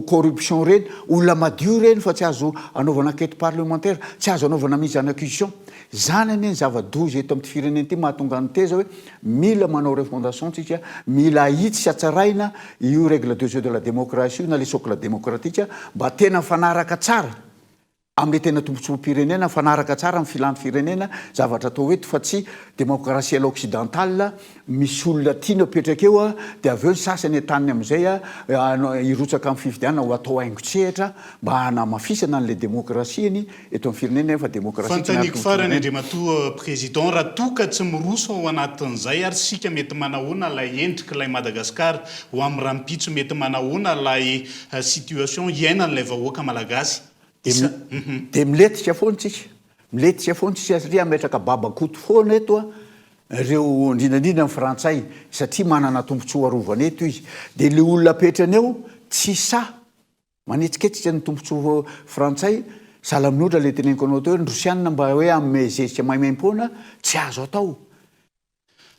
corruption ireny, olona madio ireny fa tsy azo anaovana enquête parlementaire, tsy azo anaovana mise en accusation. Izany anie ny zava-doza eto amin'ity firenena ity mahatonga ny teza hoe mila manao refondation tsika, mila ahitsy sy hatsaraina io règle de jeu de la démocratie io na le socle démocratique mba tena mifanaraka tsara amin'ilay tena tombotsoam-pirenena, mifanaraka tsara amin'ny filan'ny firenena, zavatra atao eto fa tsy démocratie à l'occidentale, misy olona tiany apetraka eo dia avy eo ny sasany entaniny amin'izay hirotsaka amin'ny fifidianana ho atao haingon-tsehatra mba hanamafisana an'ilay démocratie-ny eto amin'ny firenena nefa démocratie tsy miaro Fanontaniako farany Andriamatoa Président, raha toa ka tsy miroso ao anatin'izay ary isika mety manahoana ilay endrik'ilay Madagascar ho amin'ny rahampitso, mety manahoana ilay situation iainan'ilay vahoaka Malagasy? Dia dia milentika foana tsika, milentika foana tsika satria hametraka babakoto foana eto a, ireo indrindra indrindra ny frantsay satria manana tombotsoa arovana eto izy, dia ilay olona apetrany eo tsy sahy manetsiketsika ny tombotsoa frantsay, sahala amin'ny ohatra ilay teneniko anao teo hoe ny rosianina mba hoe hanome zezika maimaimpoana tsy azo atao.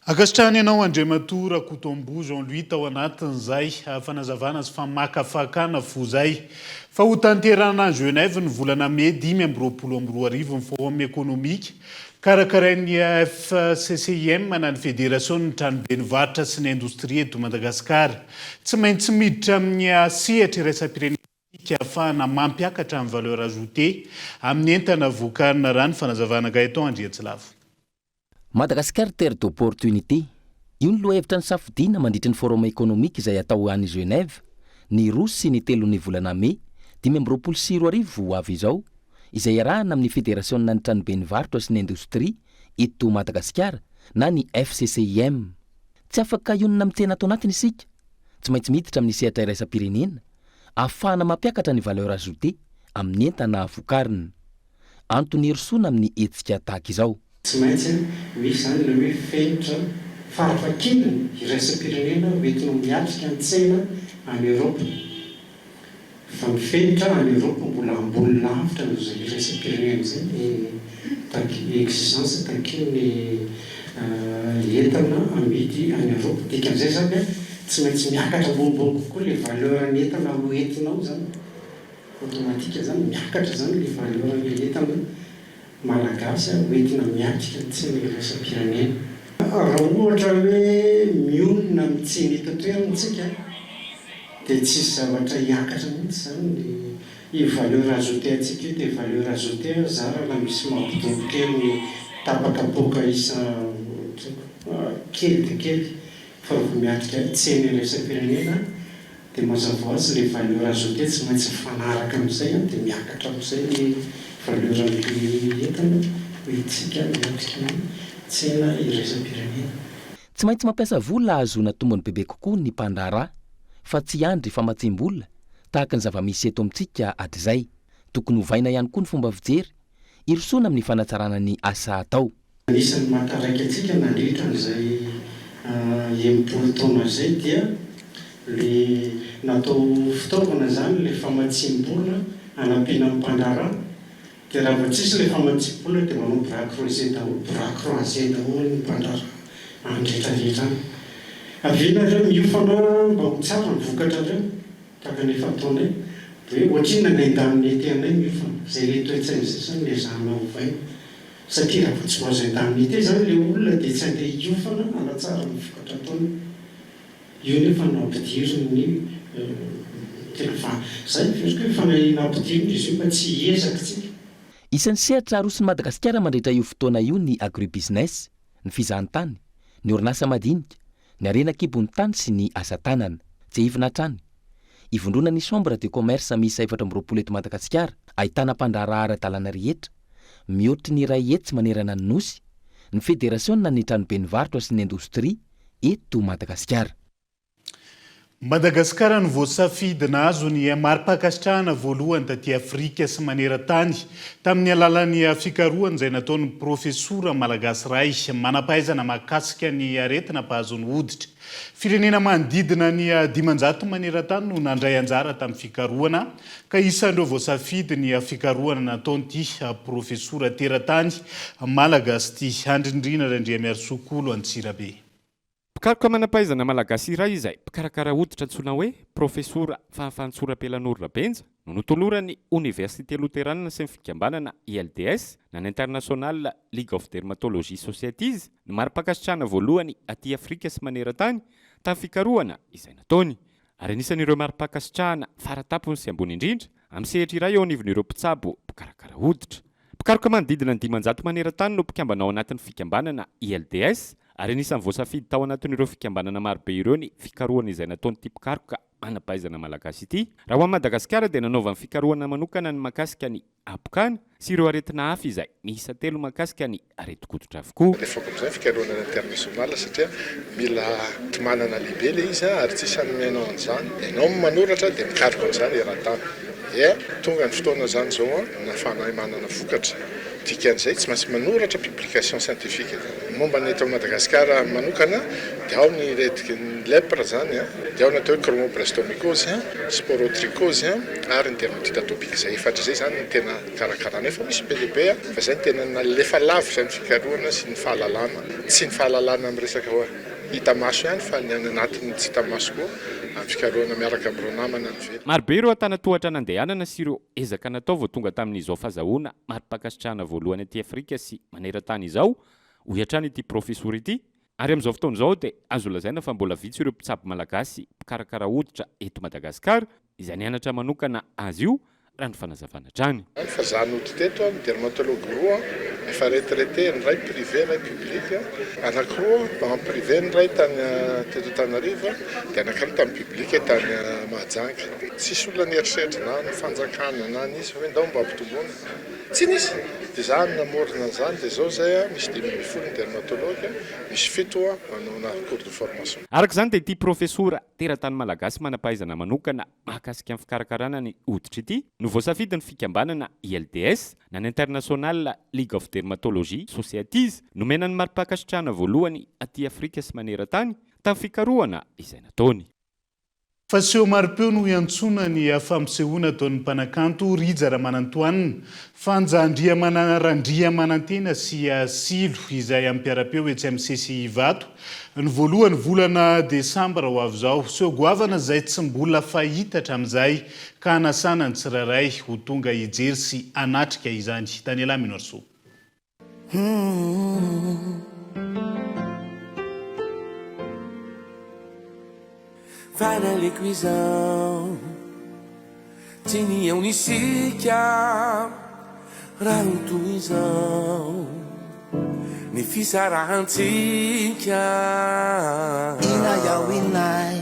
Ankasitrahana ianao Andriamatoa Rakotoamboa Jean Louis tao anatin'izay fanazavana sy famakafakana fo izay. Fa ho tanterahana any Genève ny volana mey 2025 ny Forum économique karakarain'ny FCCIM na ny Federasion'ny Tranoben'ny Varotra sy ny Indostria eto Madagasikara. Tsy maintsy miditra amin'ny sehatra iraisam-pirenena isika ahafahana mampiakatra ny valeur ajoutée amin'ny entana vokarina raha ny fanazavana Gaëtan Andriantsilavo. Madagascar terre d'opportunité. Io ny lohahevitra nisafidiana mandritry ny Forum économique izay hatao any Genève ny roa sy ny telon'ny volana mey 2025 ho avy izao, izay iarahana amin'ny Federasionan'ny Tranoben'ny Varotra sy ny Indostria eto Madagasikara na ny FCCIM. Tsy afaka hionona amin'ny tsena ato anatiny isika, tsy maintsy miditra amin'ny sehatra iraisam-pirenena ahafahana mampiakatra ny valeur ajoutée amin'ny entana vokarina. Antony hirosoana amin'ny hetsika tahaka izao. Tsy maintsy misy izany ilay hoe fenitra farafahakeliny iraisam-pirenena hoentinao miatrika ny tsena any Eoropa. Fa ny fenitra any Eoropa mbola ambony lavitra noho izay iraisam-pirenena izay ny taki, exigence takian'ny entana amidy any Eoropa. Dikan'izay izany tsy maintsy miakatra ambonimbony kokoa ilay valeur ny entana hoentinao izany. Automatique zany, miakatra zany le valeur an'le entana malagasy ho entina miatrika ny tsena iraisam-pirenena. Raha ohatra hoe mionona amin'ny tsena eto an-toerana tsika dia tsisy zavatra hiakatra mihitsy zany ny io valeur ajoutée antsika io dia valeur ajoutée zara raha misy mampitombo kely ny tapakapoaka isan tsy haiko kely dia kely fa raha vao miatrika tsena iraisam-pirenena Dia mazava ho azy ilay valeur ajoutée tsy maintsy mifanaraka amin'izay an, dia miakatra amin'izay ny valeur an'ilay entana hoentintsika miatrika ny tsena iraisam-pirenena. Tsy maintsy mampiasa vola hahazoana tombony bebe kokoa ny mpandraharaha fa tsy hiandry famatsiam-bola tahaka ny zava-misy eto amintsika hatrizay. Tokony hovaina ihany koa ny fomba fijery, hirosoana amin'ny fanatsarana ny asa atao. Anisan'ny maha-taraiky antsika nandritra an'izay 60 taona izay dia le natao fitaovana izany ilay famatsiam-bola hanampiana ny mpandraharaha dia raha vao tsisy ilay famatsiam-bola dia manao bras croisé daholo, bras croisé daholo ny mpandraharaha any rehetra rehetra any. Avy eo nareo miofana mba ho tsara ny vokatrareo tahaka ny efa ataonay dia hoe ohatrinona ny indemnité anay miofana, izay ilay toe-tsaina izay izany no ezahana ovaina. Satria raha vao tsy mahazo indemnité izany ilay olona dia tsy handeha hiofana hanatsara ny vokatra ataony. Io nefa no ampidiriny ny tena fa zay heveriko hoe fanahiana ampidirina izy io mba tsy hiezaka tsika. Isan'ny sehatra aroson'i Madagasikara mandritra io fotoana io ny agribusiness, ny fizahantany, ny orinasa madinika, ny harena an-kibon'ny tany sy ny asa tanana. Tsiahivina hatrany, ivondrona ny Chambre de commerce miisa 24 eto Madagasikara, ahitana mpandraharaha ara-dalàna rehetra, mihoatry ny 100 manerana ny Nosy, ny Federasiona ny Tranoben'ny Varotra sy ny Indostria eto Madagasikara. Madagasikara no voasafidy nahazo ny mari-pankasitrahana voalohany taty Afrika sy maneran-tany tamin'ny alalan'ny fikarohana izay nataon'ny profesora malagasy iray manam-pahaizana mahakasika ny aretina mpahazo ny hoditra. Firenena manodidina ny 500 maneran-tany no nandray anjara tamin'ny fikarohana ka isan'ireo voasafidy ny fikarohana nataon'ity profesora teratany malagasy ity, Andrindrina Randriamiarisoa Kolo Antsirabe. Mpikaroka manam-pahaizana malagasy iray izay mpikarakara hoditra antsoina hoe Profesora Fahafahantsoa Rabelanoro Rabenja no notoloran'ny Oniversite Loteranina sy ny fikambanana ILDS na ny International League of Dermatology Societies ny mari-pankasitrahana voalohany aty Afrika sy maneran-tany tamin'ny fikarohana izay nataony ary anisan'ireo mari-pankasitrahana faratampony sy ambony indrindra amin'ny sehatra iray eo anivon'ireo mpitsabo mpikarakara hoditra. Mpikaroka manodidina ny 500 maneran-tany no mpikambana ao anatin'ny fikambanana ILDS ary anisan'ny voasafidy tao anatin'ireo fikambanana marobe ireo ny fikarohana izay nataon'ity mpikaroka manam-pahaizana malagasy ity. Raha ho an'i Madagasikara dia nanaovany fikarohana manokana ny mahakasika ny habokana sy ireo aretina hafa izay miisa telo mahakasika ny aretin-koditra avokoa. Alefako amin'izay ny fikarohana ny international satria mila tomanana lehibe ilay izy ary tsisy hanome anao an'izany. Ianao no manoratra dia mikaroka an'izany eran-tany. Dia tonga ny fotoana izany izao nahafahanay manana vokatra. Dikan'izay tsy maintsy manoratra publication scientifique izany. Momba ny eto Madagasikara manokana dia ao ny aretin'ny lèpre izany, dia ao ny atao hoe chromoblastomycose, sporotrichose ary ny dermatite atopique. Izay efatra izay izany no tena karakarana. Efa misy be dia be fa izay no tena nalefa lavitra ny fikarohana sy ny fahalalana. Tsy ny fahalalana amin'ny resaka hita maso ihany fa ny any anatin'ny tsy hita maso koa amin'ny fikarohana miaraka amin'ireo namana any ivelany. Marobe ireo antanatohatra nandehanana sy ireo ezaka natao vao tonga tamin'izao fazahoana mari-pankasitrahana voalohany aty Afrika sy maneran-tany izao, hoy hatrany ity profesora ity. Ary amin'izao fotoana izao dia azo lazaina fa mbola vitsy ireo mpitsabo malagasy mpikarakara hoditra eto Madagasikara izay nianatra manokana azy io raha ny fanazavana hatrany. Fa za nody teto ny dermatologue roa efa retraité ny iray privé iray public, anakiroa en privé ny iray tany teto Antananarivo dia anakiray tamin'ny public tany Mahajanga. Tsisy olona nieritreritra na ny fanjakana na nisy hoe ndao mba ampitomboina. Tsy nisy! Dia za no namorona an'izany dia zao zay misy 15 ny dermatologue, misy fito manao cours de formation. Araka izany dia ity profesora teratany malagasy manam-pahaizana manokana mahakasika ny fikarakarana ny hoditra ity no voasafidy ny fikambanana ILDS na ny International League of Dermatology Societies nomena ny mari-pankasitrahana voalohany aty Afrika sy maneran-tany tamin'ny fikarohana izay nataony. Fa seho mari-peo no iantsoana ny fampisehoana ataon'ny mpanakanto Rija Ramanantoanina, Fanja Andriamana Randriamanantena sy Silo izay hampiara-peo etsy amin'ny CCI Ivato ny voalohan'ny volana desambra ho avy izao. Seho goavana izay tsy mbola fahita hatramin'izay ka hanasana ny tsirairay ho tonga hijery sy hanatrika izany. Daniela Minoarisoa. Fanaleko izao Tsy nihaona isika Raha ho toy izao Ny fisarahantsika Inay aho inay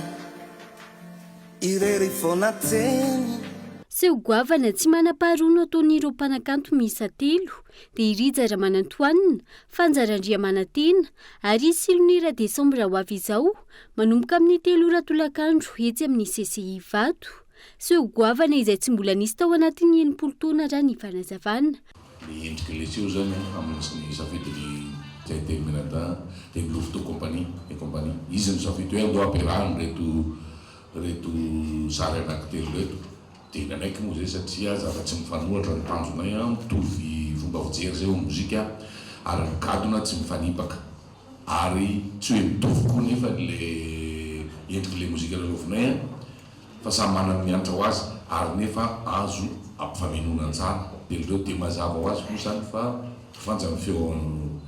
Irery foana teny. Seho goavana tsy manam-paharoa no ataon'ireo mpanakanto miisa telo, dia i Rija Ramanantoanina, Fanja Randriamanantena ary i Silonira Desambra ho avy izao, manomboka amin'ny telo ora tolakandro etsy amin'ny CCI Ivato. Seho goavana izay tsy mbola nisy tao anatin'ny 60 taona raha ny fanazavana. Le endrik'ilay seho zany an, amin'ny safidin'i Zay Telo Mianadahy dia ny Louveteaux Company et compagnie. Izy no safidy hoe andao ampiarahana ireto ireto sary anankitelo ireto. Dia nanaiky moa izay satria zava-tsy mifanohatra ny tanjonay an, mitovy fomba fijery izay ao mozika ary ny gadona tsy mifanipaka. Ary tsy hoe mitovy koa nefa le endrik'ilay mozika lalaovinay an, fa samy manana ny hanitra ho azy ary nefa azo ampifamenoana tsara. Dia ireo dia mazava ho azy moa izany fa fanja ny feon'ny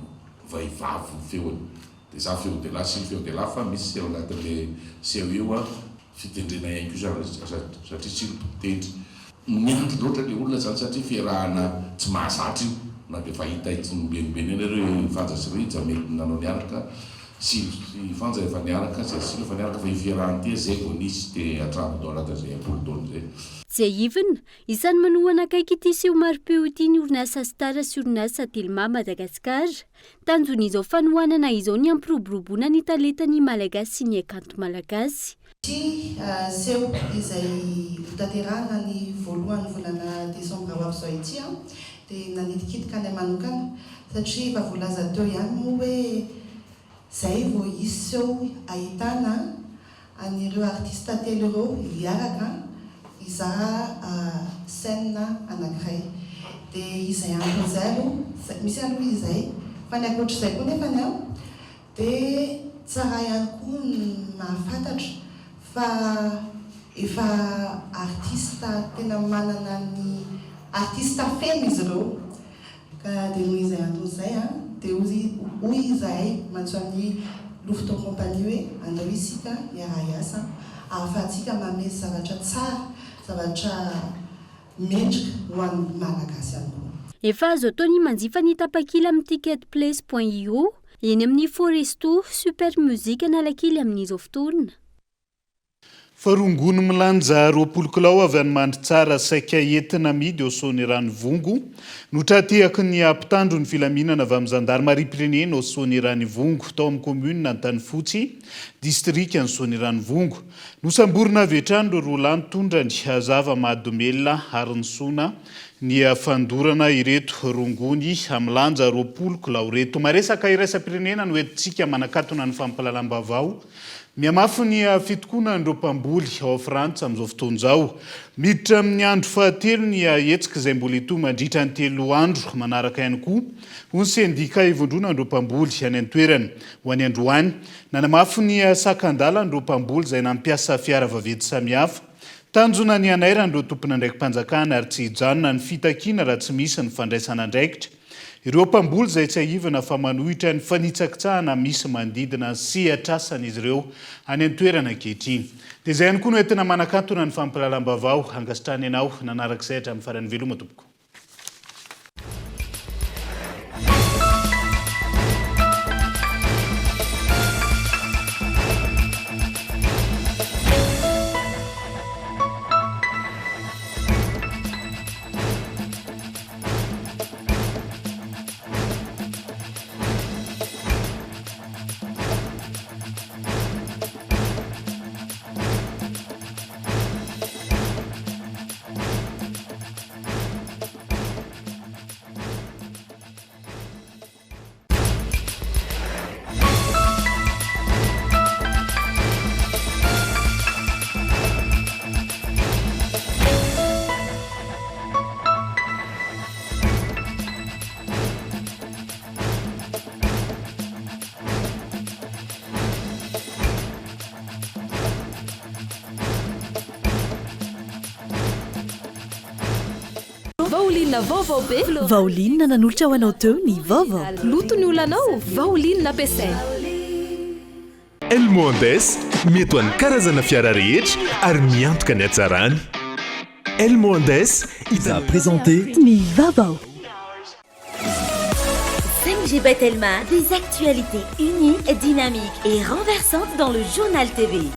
vehivavy ny feony. Dia za feo de lahy sy ny feo de lahy fa misy ao anatin'le seho io an, fitendrena ihany koa satria tsy mpitendry. Miandry loatra le olona zany satria fiarahana tsy mahazatra io na dia fahita etsy ombienimbeny eny ary hoe Fanja sy Rija mety nanao niaraka, Silo sy Fanja efa niaraka, Zay sy Silo efa niaraka fa io fiarahana ity zay vao nisy dia hatramin'ny tao anatin'izay am-polo taona izay. Tsiahivina, isan'ny manohana akaiky ity seho mari-peo ity ny orinasa Star sy orinasa Telma Madagascar. Tanjon'izao fanohanana izao ny hampiroboroboana ny talentan'ny Malagasy sy ny haikanto malagasy. Ity seho izay hotanterahina ny voalohan'ny volana desambra ho avy izao ity dia nanitikitika anay manokana satria efa voalaza teo ihany moa hoe izay vao hisy seho ahitana an'ireo artista telo ireo hiaraka hizara scène anankiray. Dia izay antony izay aloha, misy aloha izay. Fa ny ankoatr'izay koa nefany an, dia tsara ihany koa ny mahafantatra fa efa artista tena manana ny artista feno izy ireo. Ka dia noho izay antony izay dia hoy izahay mantso an'i Louveteaux Compagnie hoe andao isika hiara-hiasa ahafahantsika manome zavatra tsara, zavatra mendrika ho an'ny Malagasy ihany koa. Efa azo atao ny manjifa ny tapakila amin'ny ticketplace point io eny amin'ny Foresto Super Music Analakely amin'izao fotoana. Fa rongony milanja 20 kilao avy any Mandritsara saika entina amidy ao Soanieranivongo no tra-tehaky ny mpitandro ny filaminana avy amin'ny zandarimariam-pirenena ao Soanieranivongo tao amin'ny kaominina Antanifotsy, distrikan'i Soanieranivongo. Nosamborina avy hatrany ireo roa lahy nitondra ny zava-mahadomelina ary nisoana ny fandorana ireto rongony milanja 20 kilao ireto. Maresaka iraisam-pirenena no entintsika manakatona ny fampahalalam-baovao. Mihamafy ny fitokonan'ireo mpamboly ao Frantsa amin'izao fotoana izao. Miditra amin'ny andro fahatelo ny hetsika izay mbola hitohy mandritra ny telo andro manaraka ihany koa, hoy ny sendika ivondronan'ireo mpamboly any an-toerana. Ho an'ny androany, nanamafy ny sakan-dalan'ireo mpamboly izay nampiasa fiara vaventy samihafa. Tanjona ny hanairan'ireo tompon'andraiki-panjakana ary tsy hijanona ny fitakiana raha tsy misy ny fandraisana andraikitra. Ireo mpamboly izay tsiahivina fa manohitra ny fanitsakitsahana misy manodidina ny sehatr'asan'izy ireo any an-toerana ankehitriny. Dia izay ihany koa no entina manakantona ny fampahalalam-baovao. Ankasitrahana ianao nanaraka izay hatramin'ny farany. Veloma tompoko. Vaoline vaovao be. Vaoline nanolotra ho anao teo ny vaovao. Loto ny olanao, Vaoline ampiasaina. Elmo Andes, mety ho an'ny karazana fiara rehetra ary miantoka ny hatsarany. Elmo Andes, a présenté ny vaovao. 5G by Telma, des actualités uniques, dynamiques et renversantes dans le journal TV.